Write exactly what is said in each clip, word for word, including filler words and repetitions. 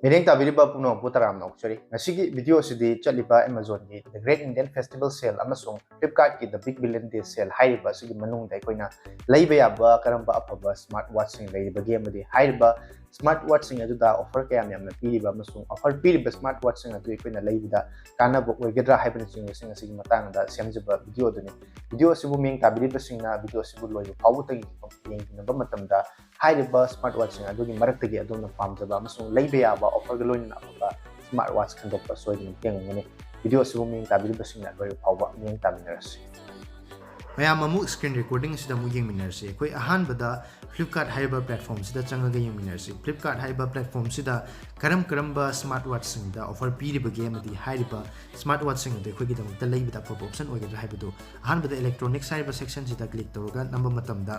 ꯃꯤꯠꯌꯦꯡ ꯇꯥꯕꯤꯔꯤꯕ ꯄꯨꯝꯅꯃꯛꯄꯨ ꯇꯔꯥꯝꯅ ꯑꯣꯛꯆꯔꯤ꯫ ꯉꯁꯤꯒꯤ video ꯑꯁꯤꯗꯤ ꯆꯠꯂꯤꯕ Amazonꯒꯤ The Great Indian Festival Sale ꯑꯃꯁꯨꯡ Flipkartꯀꯤ The Big Billion Day Sale ꯍꯥꯏꯔꯤꯕ ꯑꯁꯤꯒꯤ ꯃꯅꯨꯡꯗ ꯑꯩꯈꯣꯏꯅ ꯂꯩꯕ ꯌꯥꯕ ꯀꯔꯝꯕ ꯑꯐꯕ smart watchꯁꯤꯡ ꯂꯩꯔꯤꯕꯒꯦ ꯑꯃꯗꯤ ꯍꯥꯏꯔꯤꯕ smart watchꯁꯤꯡ ꯑꯗꯨꯗ offer ꯀꯌꯥꯝ ꯌꯥꯝꯅ ꯄꯤꯔꯤꯕ ꯑꯃꯁꯨꯡ offer ꯄꯤꯔꯤꯕ smart watchꯁꯤꯡ ꯑꯗꯨ ꯑꯩꯈꯣꯏꯅ ꯂꯩꯕꯗ ꯀꯥꯟꯅꯕ ꯑꯣꯏꯒꯗ꯭ꯔꯥ ꯍꯥꯏꯕꯅꯆꯤꯡꯕꯁꯤꯡ ꯑꯁꯤꯒꯤ ꯃꯇꯥꯡꯗ ꯁꯦꯝꯖꯕ video ꯑꯗꯨꯅꯤ꯫ Video ꯑꯁꯤꯕꯨ ꯃꯤꯠꯌꯦꯡ ꯇꯥꯕꯤꯔꯤꯕꯁꯤꯡꯅ video ꯑꯁꯤꯕꯨ ꯂꯣꯏꯕ ꯐꯥꯎꯕ ꯌꯦꯡꯕꯤꯅꯕ ꯃꯇꯝꯗ ꯍꯥꯏꯔꯤꯕ smart watchꯁꯤꯡ ꯑꯗꯨꯒꯤ ꯃꯔꯛꯇꯒꯤ ꯑꯗꯣꯝꯅ ꯄꯥꯝꯖꯕ ꯑꯃꯁꯨꯡ ꯂꯩꯕ ꯌꯥꯕ offerꯒ ꯂꯣꯏꯅꯅ ꯑꯐꯕ smart watch ꯈꯟꯗꯣꯛꯄ ꯁꯣꯏꯗꯅ ꯃꯇꯦꯡ ꯑꯣꯏꯒꯅꯤ꯫ Video ꯑꯁꯤꯕꯨ ꯃꯤꯠꯌꯦꯡ ꯇꯥꯕꯤꯔꯤꯕꯁꯤꯡꯅ ꯂꯣꯏꯕ ꯐꯥꯎꯕ ꯃꯤꯠꯌꯦꯡ ꯇꯥꯃꯤꯟꯅꯔꯁꯤ꯫ ꯃꯌꯥꯝ ꯑꯃꯨꯛ screen recording ꯑꯁꯤꯗ ꯑꯃꯨꯛ ꯌꯦꯡꯃꯤꯟꯅꯔꯁꯤ꯫ ꯑꯩꯈꯣꯏ ꯑꯍꯥꯟꯕꯗ Flipkart ꯍꯥꯏꯔꯤꯕ platformꯁꯤꯗ ꯆꯪꯉꯒ ꯌꯦꯡꯃꯤꯟꯅꯔꯁꯤ꯫ Flipkart ꯍꯥꯏꯔꯤꯕ platformꯁꯤꯗ ꯀꯔꯝ ꯀꯔꯝꯕ smart watchꯁꯤꯡꯗ offer ꯄꯤꯔꯤꯕꯒꯦ ꯑꯃꯗꯤ ꯍꯥꯏꯔꯤꯕ smart watchꯁꯤꯡ ꯑꯗꯨ ꯑꯩꯈꯣꯏꯒꯤꯗꯃꯛꯇ ꯂꯩꯕꯗ ꯑꯐꯕ option ꯑꯣꯏꯒꯗ꯭ꯔꯥ ꯍꯥꯏꯕꯗꯨ ꯑꯍꯥꯟꯕꯗ electronics ꯍꯥꯏꯔꯤꯕ sectionꯁꯤꯗ click ꯇꯧꯔꯒ ꯅꯝꯕ ꯃꯇꯝꯗ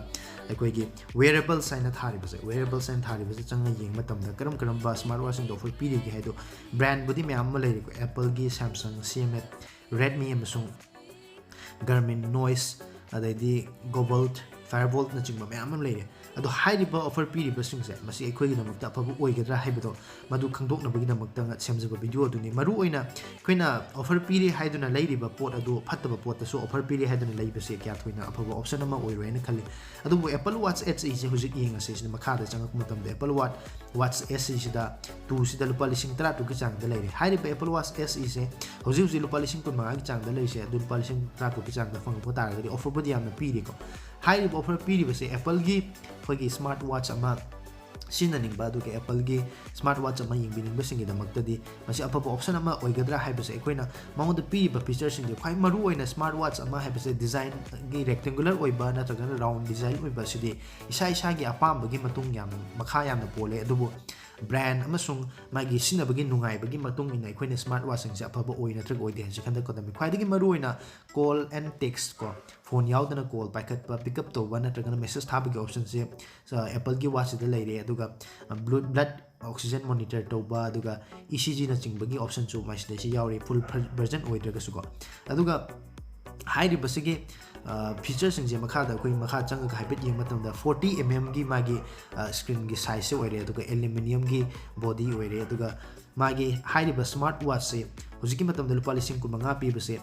ꯑꯩꯈꯣꯏꯒꯤ wearables ꯍꯥꯏꯅ ꯊꯥꯔꯤꯕꯁꯦ, wearables ꯍꯥꯏꯅ ꯊꯥꯔꯤꯕꯁꯦ ꯆꯪꯉ ꯌꯦꯡꯕ ꯃꯇꯝꯗ ꯀꯔꯝ ꯀꯔꯝꯕ smart watchꯁꯤꯡꯗ offer ꯄꯤꯔꯤꯒꯦ ꯍꯥꯏꯗꯣ꯫ Brandꯕꯨꯗꯤ ꯃꯌꯥꯝ ꯑꯃ ꯂꯩꯔꯤꯀꯣ, Appleꯒꯤ, Samsung, Siemens, Redmi ꯑꯃꯁꯨꯡ Garmin, Noise, ꯑꯗꯩꯗꯤ Gobolt, Firebolt ꯅꯆꯤꯡꯕ ꯃꯌꯥꯝ ꯑꯃ ꯂꯩꯔꯦ꯫ ꯑꯗꯣ ꯍꯥꯏꯔꯤꯕ offer ꯄꯤꯔꯤꯕꯁꯤꯡꯁꯦ ꯃꯁꯤ ꯑꯩꯈꯣꯏꯒꯤꯗꯃꯛꯇ ꯑꯐꯕ ꯑꯣꯏꯒꯗ꯭ꯔꯥ ꯍꯥꯏꯕꯗꯣ ꯃꯗꯨ ꯈꯪꯗꯣꯛꯅꯕꯒꯤꯗꯃꯛꯇ ꯁꯦꯝꯖꯕ video ꯑꯗꯨꯅꯤ꯫ ꯃꯔꯨꯑꯣꯏꯅ ꯑꯩꯈꯣꯏꯅ offer ꯄꯤꯔꯤ ꯍꯥꯏꯗꯨꯅ ꯂꯩꯔꯤꯕ ꯄꯣꯠ ꯑꯗꯨ ꯐꯠꯇꯕ ꯄꯣꯠꯇꯁꯨ offer ꯄꯤꯔꯤ ꯍꯥꯏꯗꯨꯅ ꯂꯩꯕꯁꯦ ꯀꯌꯥ ꯊꯣꯏꯅ ꯑꯐꯕ option ꯑꯃ ꯑꯣꯏꯔꯣꯏꯅ ꯈꯜꯂꯤ꯫ ꯑꯗꯨꯕꯨ Apple Watch SEꯁꯦ ꯍꯧꯖꯤꯛ ꯌꯦꯡꯉꯁꯤ꯫ ꯁꯤꯅ ꯃꯈꯥꯗ ꯆꯪꯉꯛꯄ ꯃꯇꯝꯗ Apple Watch, Watch SEꯁꯤꯗ two ꯁꯤꯗ ꯂꯨꯄꯥ ꯂꯤꯁꯤꯡ ꯇꯔꯥ ꯇꯔꯨꯛꯀꯤ ꯆꯥꯡꯗ ꯂꯩꯔꯦ꯫ ꯍꯥꯏꯔꯤꯕ Apple Watch SEꯁꯦ ꯍꯧꯖꯤꯛ ꯍꯧꯖꯤꯛ ꯂꯨꯄꯥ ꯂꯤꯁꯤꯡ ꯀꯨꯟ ꯃꯉꯥꯒꯤ ꯆꯥꯡꯗ ꯂꯩꯔꯤꯁꯦ, ꯑꯗꯨ ꯂꯨꯄꯥ ꯂꯤꯁꯤꯡ ꯇꯔꯥ ꯇꯔꯨꯛꯀꯤ ꯆꯥꯡꯗ ꯐꯪꯉꯛꯄ ꯇꯥꯔꯒꯗꯤ offerꯕꯨꯗꯤ ꯌꯥꯝꯅ ꯄꯤꯔꯤꯀꯣ꯫ ꯍꯥꯏꯔꯤꯕ offer ꯄꯤꯔꯤꯕꯁꯦ Appleꯒꯤ ꯑꯩꯈꯣꯏꯒꯤ smart watch ꯑꯃ ꯁꯤꯖꯤꯟꯅꯅꯤꯡꯕ, ꯑꯗꯨꯒ Appleꯒꯤ smart watch ꯑꯃ ꯌꯦꯡꯕꯤꯅꯤꯡꯕꯁꯤꯡꯒꯤꯗꯃꯛꯇꯗꯤ ꯃꯁꯤ ꯑꯐꯕ option ꯑꯃ ꯑꯣꯏꯒꯗ꯭ꯔꯥ ꯍꯥꯏꯕꯁꯦ ꯑꯩꯈꯣꯏꯅ ꯃꯉꯣꯟꯗ ꯄꯤꯔꯤꯕ featureꯁꯤꯡꯁꯦ꯫ ꯈ꯭ꯋꯥꯏ ꯃꯔꯨꯑꯣꯏꯅ smart watch ꯑꯃ ꯍꯥꯏꯕꯁꯦ designꯒꯤ rectangular ꯑꯣꯏꯕ ꯅꯠꯇ꯭ꯔꯒꯅ round design ꯑꯣꯏꯕ ꯑꯁꯤꯗꯤ ꯏꯁꯥ ꯏꯁꯥꯒꯤ ꯑꯄꯥꯝꯕꯒꯤ ꯃꯇꯨꯡ ꯌꯥꯝ, ꯃꯈꯥ ꯌꯥꯝꯅ ꯄꯣꯜꯂꯦ꯫ ꯑꯗꯨꯕꯨ brand ꯑꯃꯁꯨꯡ ꯃꯥꯒꯤ ꯁꯤꯖꯤꯟꯅꯕꯒꯤ ꯅꯨꯡꯉꯥꯏꯕꯒꯤ ꯃꯇꯨꯡ ꯏꯟꯅ ꯑꯩꯈꯣꯏꯅ smart watchꯁꯤꯡꯁꯦ ꯑꯐꯕ ꯑꯣꯏ ꯅꯠꯇ꯭ꯔꯒ ꯑꯣꯏꯗꯦ ꯍꯥꯏꯕꯁꯤ ꯈꯟꯒꯠꯀꯗꯕꯅꯤ꯫ ꯈ꯭ꯋꯥꯏꯗꯒꯤ ꯃꯔꯨꯑꯣꯏꯅ call and text ꯀꯣ, phone ꯌꯥꯎꯗꯅ call ꯄꯥꯏꯈꯠꯄ, pick up ꯇꯧꯕ ꯅꯠꯇ꯭ꯔꯒꯅ message ꯊꯥꯕꯒꯤ optionꯁꯦ, ꯑ, Appleꯒꯤ watchꯁꯤꯗ ꯂꯩꯔꯦ꯫ ꯑꯗꯨꯒ, ꯑ, blood, blood oxygen monitor ꯇꯧꯕ, ꯑꯗꯨꯒ ECGꯅꯆꯤꯡꯕꯒꯤ optionꯁꯨ ꯃꯁꯤꯗꯩꯁꯤ ꯌꯥꯎꯔꯤ, full version ꯑꯣꯏꯗ꯭ꯔꯒꯁꯨꯀꯣ꯫ ꯑꯗꯨꯒ ꯍꯥꯏꯔꯤꯕꯁꯤꯒꯤ ꯐꯤꯆꯔꯁꯤꯡꯁꯦ ꯃꯈꯥꯗ ꯑꯩꯈꯣꯏ ꯃꯈꯥ ꯆꯪꯉꯒ ꯍꯥꯏꯐꯦꯠ ꯌꯦꯡꯕ ꯃꯇꯝꯗ, ꯐꯣꯔꯇꯤ ꯑꯦꯝ ꯑꯦꯝꯒꯤ ꯃꯥꯒꯤ ꯁ꯭ꯀ꯭ꯔꯤꯟꯒꯤ ꯁꯥꯏꯖꯁꯦ ꯑꯣꯏꯔꯦ, ꯑꯗꯨꯒ ꯑꯦꯂꯨꯃꯤꯅꯤꯌꯝꯒꯤ ꯕꯣꯗꯤ ꯑꯣꯏꯔꯦ, ꯑꯗꯨꯒ ꯃꯥꯒꯤ ꯍꯥꯏꯔꯤꯕ ꯁ꯭ꯃꯥꯔꯠ ꯋꯥꯠꯆꯁꯦ ꯍꯧꯖꯤꯛꯀꯤ ꯃꯇꯝꯗ ꯂꯨꯄꯥ ꯂꯤꯁꯤꯡ ꯀꯨꯟꯃꯉꯥ ꯄꯤꯕꯁꯦ,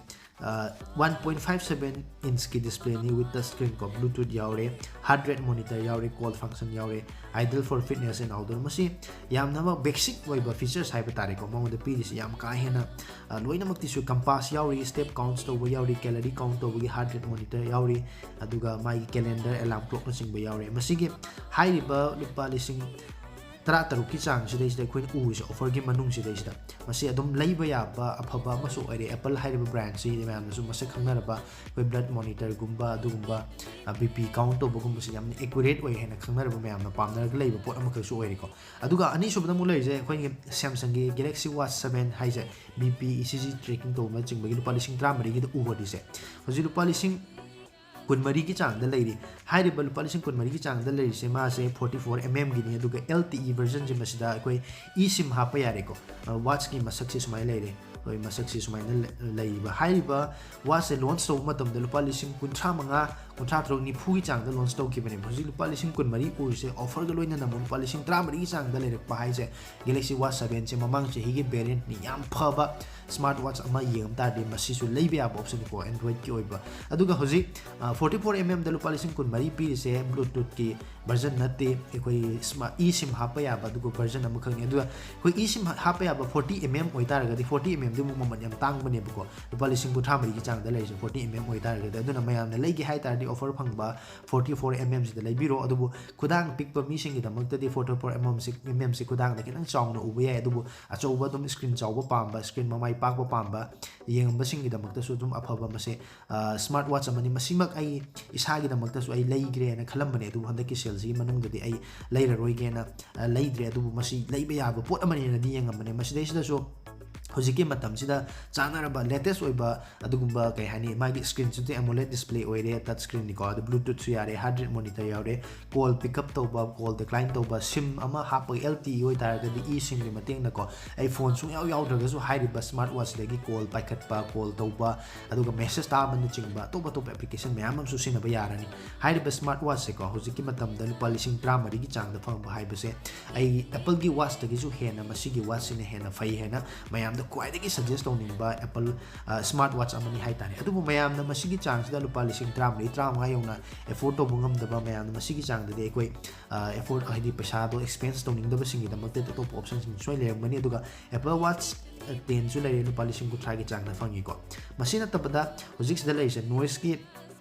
ꯋꯥꯟ ꯄꯣꯏꯟ ꯐꯥꯏꯚ ꯁꯕꯦꯟ ꯏꯟꯁꯀꯤ ꯗꯤꯁꯄ꯭ꯂꯦꯅꯤ, ꯋꯤꯠ ꯇꯁ ꯁ꯭ꯀ꯭ꯔꯤꯟ ꯀꯣ, ꯕ꯭ꯂꯨꯇꯨꯠ ꯌꯥꯎꯔꯦ, ꯍꯥꯔꯠ ꯔꯦꯠ ꯃꯣꯅꯤꯇꯔ ꯌꯥꯎꯔꯦ, ꯀꯣꯜ ꯐꯪꯁꯟ ꯌꯥꯎꯔꯦ, Ideal for Fitness and Outdoor꯫ ꯃꯁꯤ ꯌꯥꯝꯅꯃꯛ ꯕꯦꯁꯤꯛ ꯑꯣꯏꯕ ꯐꯤꯆꯔꯁ ꯍꯥꯏꯕ ꯇꯥꯔꯦꯀꯣ, ꯃꯉꯣꯟꯗ ꯄꯤꯔꯤꯁꯦ ꯌꯥꯝ ꯀꯥ ꯍꯦꯟꯅ, ꯑ, ꯂꯣꯏꯅꯃꯛꯇꯤꯁꯨ ꯀꯝꯄꯥꯁ ꯌꯥꯎꯔꯤ, ꯁ꯭ꯇꯦꯞ ꯀꯥꯎꯟꯠꯁ ꯇꯧꯕ ꯌꯥꯎꯔꯤ, ꯀꯦꯂꯣꯔꯤ ꯀꯥꯎꯟꯠ ꯇꯧꯕꯒꯤ ꯍꯥꯔꯠ ꯔꯦꯠ ꯃꯣꯅꯤꯇꯔ ꯌꯥꯎꯔꯤ, ꯑꯗꯨꯒ ꯃꯥꯒꯤ ꯀꯦꯂꯦꯟꯗꯔ, ꯑꯦꯂꯥꯔꯝ ꯀ꯭ꯂꯣꯛꯅꯆꯤꯡꯕ ꯌꯥꯎꯔꯦ꯫ ꯃꯁꯤꯒꯤ ꯍꯥꯏꯔꯤꯕ ꯂꯨꯄꯥ ꯂꯤꯁꯤꯡ ꯇꯔꯥ ꯇꯔꯨꯛꯀꯤ ꯆꯥꯡꯁꯤꯗꯩꯁꯤꯗ ꯑꯩꯈꯣꯏꯅ ꯎꯔꯤꯁꯦ, ꯑꯣꯐꯔꯒꯤ ꯃꯅꯨꯡꯁꯤꯗꯩꯁꯤꯗ ꯃꯁꯤ ꯑꯗꯨꯝ ꯂꯩꯕ ꯌꯥꯕ ꯑꯐꯕ ꯑꯃꯁꯨ ꯑꯣꯏꯔꯦ꯫ ꯑꯦꯄꯜ ꯍꯥꯏꯔꯤꯕ ꯕ꯭ꯔꯥꯟꯁꯤ ꯃꯌꯥꯝꯅꯁꯨ ꯃꯁꯛ ꯈꯪꯅꯔꯕ, ꯑꯩꯈꯣꯏ ꯕ꯭ꯂꯗ ꯃꯣꯅꯤꯇꯔꯒꯨꯝꯕ ꯑꯗꯨꯒꯨꯝꯕ, ꯕꯤ ꯄꯤ ꯀꯥꯎꯟꯠ ꯇꯧꯕꯒꯨꯝꯕꯁꯤ ꯌꯥꯝꯅ ꯑꯦꯀꯨꯔꯦꯠ ꯑꯣꯏ ꯍꯥꯏꯅ ꯈꯪꯅꯔꯕ, ꯃꯌꯥꯝꯅ ꯄꯥꯝꯅꯔꯒ ꯂꯩꯕ ꯄꯣꯠ ꯑꯃꯈꯛꯁꯨ ꯑꯣꯏꯔꯦꯀꯣ꯫ ꯑꯗꯨꯒ ꯑꯅꯤꯁꯨꯕꯗ ꯑꯃꯨꯛ ꯂꯩꯔꯤꯁꯦ ꯑꯩꯈꯣꯏꯒꯤ ꯁꯦꯝꯁꯪꯒꯤ ꯒꯦꯂꯦꯛꯁꯤ ꯋꯥꯠꯆ ꯁꯕꯦꯟ ꯍꯥꯏꯁꯦ, B P, E C G trekking ꯇꯧꯕꯅꯆꯤꯡꯕꯒꯤ ꯂꯨꯄꯥ ꯂꯤꯁꯤꯡ ꯇꯔꯥꯃꯔꯤꯒꯤꯗ ꯎꯕꯗꯤꯁꯦ ꯍꯧꯖꯤꯛ ꯂꯨꯄꯥ ꯂꯤꯁꯤꯡ ꯀꯨꯟꯃꯔꯤꯒꯤ ꯆꯥꯡꯗ ꯂꯩꯔꯤ꯫ ꯍꯥꯏꯔꯤꯕ ꯂꯨꯄꯥ ꯂꯤꯁꯤꯡ ꯀꯨꯟꯃꯔꯤꯒꯤ ꯆꯥꯡꯗ ꯂꯩꯔꯤꯁꯦ, ꯃꯥꯁꯦ ꯐꯣꯔꯇꯤ ꯐꯣꯔ ꯑꯦꯝ ꯑꯦꯝꯒꯤꯅꯤ, ꯑꯗꯨꯒ ꯑꯦꯜ ꯇꯤ ꯏ ꯚꯔꯖꯟꯁꯦ ꯃꯁꯤꯗ ꯑꯩꯈꯣꯏ ꯏ ꯁꯤꯝ ꯍꯥꯞꯄ ꯌꯥꯔꯦꯀꯣ꯫ ꯋꯥꯠꯆꯀꯤ ꯃꯁꯛꯁꯦ ꯁꯨꯃꯥꯏꯅ ꯂꯩꯔꯦ, ꯑꯩꯈꯣꯏ ꯃꯁꯛꯁꯦ ꯁꯨꯃꯥꯏꯅ ꯂꯩ-, ꯂꯩꯔꯤꯕ꯫ ꯍꯥꯏꯔꯤꯕ ꯋꯥꯠꯆꯁꯦ ꯂꯣꯟꯆ ꯇꯧꯕ ꯃꯇꯝꯗ ꯂꯨꯄꯥ ꯂꯤꯁꯤꯡ ꯀꯨꯟꯊ꯭ꯔꯥ ꯃꯉꯥ, ꯀꯨꯟꯊ꯭ꯔꯥ ꯇꯔꯨꯛ, ꯅꯤꯐꯨꯒꯤ ꯆꯥꯡꯗ ꯂꯣꯟꯆ ꯇꯧꯈꯤꯕꯅꯦꯕ꯫ ꯍꯧꯖꯤꯛ ꯂꯨꯄꯥ ꯂꯤꯁꯤꯡ ꯀꯨꯟꯃꯔꯤ ꯑꯣꯏꯔꯤꯁꯦ, ꯑꯣꯐꯔꯒ ꯂꯣꯏꯅꯅ ꯑꯃꯨꯛ ꯂꯨꯄꯥ ꯂꯤꯁꯤꯡ ꯇꯔꯥꯃꯔꯤꯒꯤ ꯆꯥꯡꯗ ꯂꯩꯔꯛꯄ ꯍꯥꯏꯁꯦ, ꯒꯦꯂꯦꯛꯁꯤ ꯋꯥꯠꯆ ꯁꯕꯦꯟꯁꯦ ꯃꯃꯥꯡ ꯆꯍꯤꯒꯤ ꯚꯦꯔꯤꯌꯦꯟꯠꯅꯤ꯫ ꯌꯥꯝ ꯐꯕ ꯁ꯭ꯃꯥꯔꯠ ꯋꯥꯠꯆ ꯑꯃ ꯌꯦꯡꯕ ꯇꯥꯔꯗꯤ ꯃꯁꯤꯁꯨ ꯂꯩꯕ ꯌꯥꯕ ꯑꯣꯞꯁꯟꯅꯤꯀꯣ, ꯑꯦꯟꯗ꯭ꯔꯣꯏꯗꯀꯤ ꯑꯣꯏꯕ꯫ ꯑꯗꯨꯒ ꯍꯧꯖꯤꯛ, ꯑ, ꯐꯣꯔꯇꯤ ꯐꯣꯔ ꯑꯦꯝ ꯑꯦꯝꯗ ꯂꯨꯄꯥ ꯂꯤꯁꯤꯡ ꯀꯨꯟꯃꯔꯤ ꯄꯤꯔꯤꯁꯦ ꯕ꯭ꯂꯨꯇꯨꯠꯀꯤ ꯚꯔꯖꯟ ꯅꯠꯇꯦ, ꯑꯩꯈꯣꯏ ꯁ꯭ꯃꯥ-, ꯏ ꯁꯤꯝ ꯍꯥꯞꯄ ꯌꯥꯕ ꯑꯗꯨꯒ ꯚꯔꯖꯟ ꯑꯃꯈꯛꯅꯤ꯫ ꯑꯗꯨꯒ ꯑꯩꯈꯣꯏ ꯏ ꯁꯤꯝ ꯍꯥꯞꯄ ꯌꯥꯕ ꯐꯣꯔꯇꯤ ꯑꯦꯝ ꯑꯦꯝ ꯑꯣꯏꯇꯥꯔꯒꯗꯤ, ꯐꯣꯔꯇꯤ ꯑꯦꯝ ꯑꯦꯝꯗꯤ ꯑꯃꯨꯛ ꯃꯃꯜ ꯌꯥꯝ ꯇꯥꯡꯕꯅꯦꯕꯀꯣ, ꯂꯨꯄꯥ ꯂꯤꯁꯤꯡ ꯀꯨꯟꯊ꯭ꯔꯥ ꯃꯔꯤꯒꯤ ꯆꯥꯡꯗ ꯂꯩꯔꯤꯁꯦ ꯐꯣꯔꯇꯤ ꯑꯦꯝ ꯑꯦꯝ ꯑꯣꯏꯇꯥꯔꯒꯗꯤ꯫ ꯑꯗꯨꯅ ꯃꯌꯥꯝꯅ ꯂꯩꯒꯦ ꯍꯥꯏ ꯇꯥꯔꯗꯤ ꯑꯣꯐꯔ ꯐꯪꯕ ꯐꯣꯔꯇꯤ ꯐꯣꯔ ꯑꯦꯝ ꯑꯦꯝꯁꯤꯗ ꯂꯩꯕꯤꯔꯣ꯫ ꯑꯗꯨꯕꯨ ꯈꯨꯗꯥꯡ ꯄꯤꯛꯄ ꯃꯤꯁꯤꯡꯒꯤꯗꯃꯛꯇꯗꯤ ꯐꯣꯔꯇꯤ ꯐꯣꯔ ꯑꯦꯝ ꯑꯦꯝꯁꯤ, ꯑꯦꯝ ꯑꯦꯝꯁꯤ ꯈꯨꯗꯥꯡꯗ ꯈꯤꯇꯪ ꯆꯥꯎꯅ ꯎꯕ ꯌꯥꯏ, ꯑꯗꯨꯕꯨ ꯑꯆꯧꯕ ꯑꯗꯨꯝ ꯁ꯭ꯀ꯭ꯔꯤꯟ ꯆꯥꯎꯕ ꯄꯥꯝꯕ, ꯁ꯭ꯀ꯭ꯔꯤꯟ ꯃꯃꯥꯏ ꯄꯥꯛꯄ ꯄꯥꯝꯕ ꯌꯦꯡꯕꯁꯤꯡꯒꯤꯗꯃꯛꯇꯁꯨ ꯑꯗꯨꯝ ꯑꯐꯕ ꯃꯁꯦ, ꯑ, ꯁ꯭ꯃꯥꯔꯠ ꯋꯥꯠꯆ ꯑꯃꯅꯤ꯫ ꯃꯁꯤꯃꯛ ꯑꯩ ꯏꯁꯥꯒꯤꯗꯃꯛꯇꯁꯨ ꯑꯩ ꯂꯩꯒ꯭ꯔꯦꯅ ꯈꯜꯂꯝꯕꯅꯦ, ꯑꯗꯨꯕꯨ ꯍꯟꯗꯛꯀꯤ ꯁꯦꯜꯁꯤꯒꯤ ꯃꯅꯨꯡꯗꯗꯤ ꯑꯩ ꯂꯩꯔꯔꯣꯏꯒꯦꯅ, ꯑ, ꯂꯩꯗ꯭ꯔꯦ꯫ ꯑꯗꯨꯕꯨ ꯃꯁꯤ ꯂꯩꯕ ꯌꯥꯕ ꯄꯣꯠ ꯑꯃꯅꯦꯅꯗꯤ ꯌꯦꯡꯉꯝꯕꯅꯦ꯫ ꯃꯁꯤꯗꯩꯁꯤꯗꯁꯨ ꯍꯧꯖꯤꯛꯀꯤ ꯃꯇꯝꯁꯤꯗ ꯆꯥꯟꯅꯔꯕ latest ꯑꯣꯏꯕ ꯑꯗꯨꯒꯨꯝꯕ, ꯀꯩ ꯍꯥꯏꯅꯤ, ꯃꯥꯒꯤ screenꯁꯤꯗꯤ AMOLED display ꯑꯣꯏꯔꯦ, touch screenꯅꯤꯀꯣ, ꯑꯗꯨ Bluetoothꯁꯨ ꯌꯥꯔꯦ, heart rate monitor ꯌꯥꯎꯔꯦ, call pick up ꯇꯧꯕ, call decline ꯇꯧꯕ, SIM ꯑꯃ ꯍꯥꯞꯄꯒ, LTE ꯑꯣꯏꯇꯥꯔꯒꯗꯤ eSIMꯒꯤ ꯃꯇꯦꯡꯅꯀꯣ, ꯑꯩ phone ꯁꯨꯡꯌꯥꯎ ꯌꯥꯎꯗ꯭ꯔꯒꯁꯨ ꯍꯥꯏꯔꯤꯕ smart watchꯁꯤꯗꯒꯤ call ꯄꯥꯏꯈꯠꯄ, call ꯇꯧꯕ, ꯑꯗꯨꯒ message ꯊꯥꯕꯅꯆꯤꯡꯕ ꯑꯇꯣꯞ ꯑꯇꯣꯞꯄ application ꯃꯌꯥꯝ ꯑꯃꯁꯨ ꯁꯤꯖꯤꯟꯅꯕ ꯌꯥꯔꯅꯤ꯫ ꯍꯥꯏꯔꯤꯕ smart watchꯁꯦꯀꯣ, ꯍꯧꯖꯤꯛꯀꯤ ꯃꯇꯝꯗ ꯂꯨꯄꯥ ꯂꯤꯁꯤꯡ ꯇꯔꯥꯃꯔꯤꯒꯤ ꯆꯥꯡꯗ ꯐꯪꯕ ꯍꯥꯏꯕꯁꯦ, ꯑꯩ Appleꯒꯤ watchꯇꯒꯤꯁꯨ ꯍꯦꯟꯅ ꯃꯁꯤꯒꯤ watchꯁꯤꯅ ꯍꯦꯟꯅ ꯐꯩ ꯍꯥꯏꯅ ꯃꯌꯥꯝꯗ ꯈ꯭ꯋꯥꯏꯗꯒꯤ suggest ꯇꯧꯅꯤꯡꯕ Apple, ꯑ, smart watch ꯑꯃꯅꯤ ꯍꯥꯏꯇꯥꯔꯦ꯫ ꯑꯗꯨꯕꯨ ꯃꯌꯥꯝꯅ ꯃꯁꯤꯒꯤ ꯆꯥꯡꯁꯤꯗ ꯂꯨꯄꯥ ꯂꯤꯁꯤꯡ ꯇꯔꯥꯃꯔꯤ, ꯇꯔꯥꯃꯉꯥ ꯌꯧꯅ afford ꯇꯧꯕ ꯉꯝꯗꯕ ꯃꯌꯥꯝꯅ ꯃꯁꯤꯒꯤ ꯆꯥꯡꯗꯗꯤ ꯑꯩꯈꯣꯏ, ꯑ, afford, ꯍꯥꯏꯗꯤ ꯄꯩꯁꯥꯗꯣ expense ꯇꯧꯅꯤꯡꯗꯕꯁꯤꯡꯒꯤꯗꯃꯛꯇꯗꯤ ꯑꯇꯣꯞꯄ optionꯁꯤꯡ ꯁꯣꯏ ꯂꯩꯔꯝꯒꯅꯤ꯫ ꯑꯗꯨꯒ Apple Watch, ꯑ, tenꯁꯨ ꯂꯩꯔꯦ, ꯂꯨꯄꯥ ꯂꯤꯁꯤꯡ ꯀꯨꯟꯊ꯭ꯔꯥꯒꯤ ꯆꯥꯡꯗ ꯐꯪꯉꯤꯀꯣ꯫ ꯃꯁꯤ ꯅꯠꯇꯕꯗ ꯍꯧꯖꯤꯛꯁꯤꯗ ꯂꯩꯔꯤꯁꯦ Noigeꯀꯤ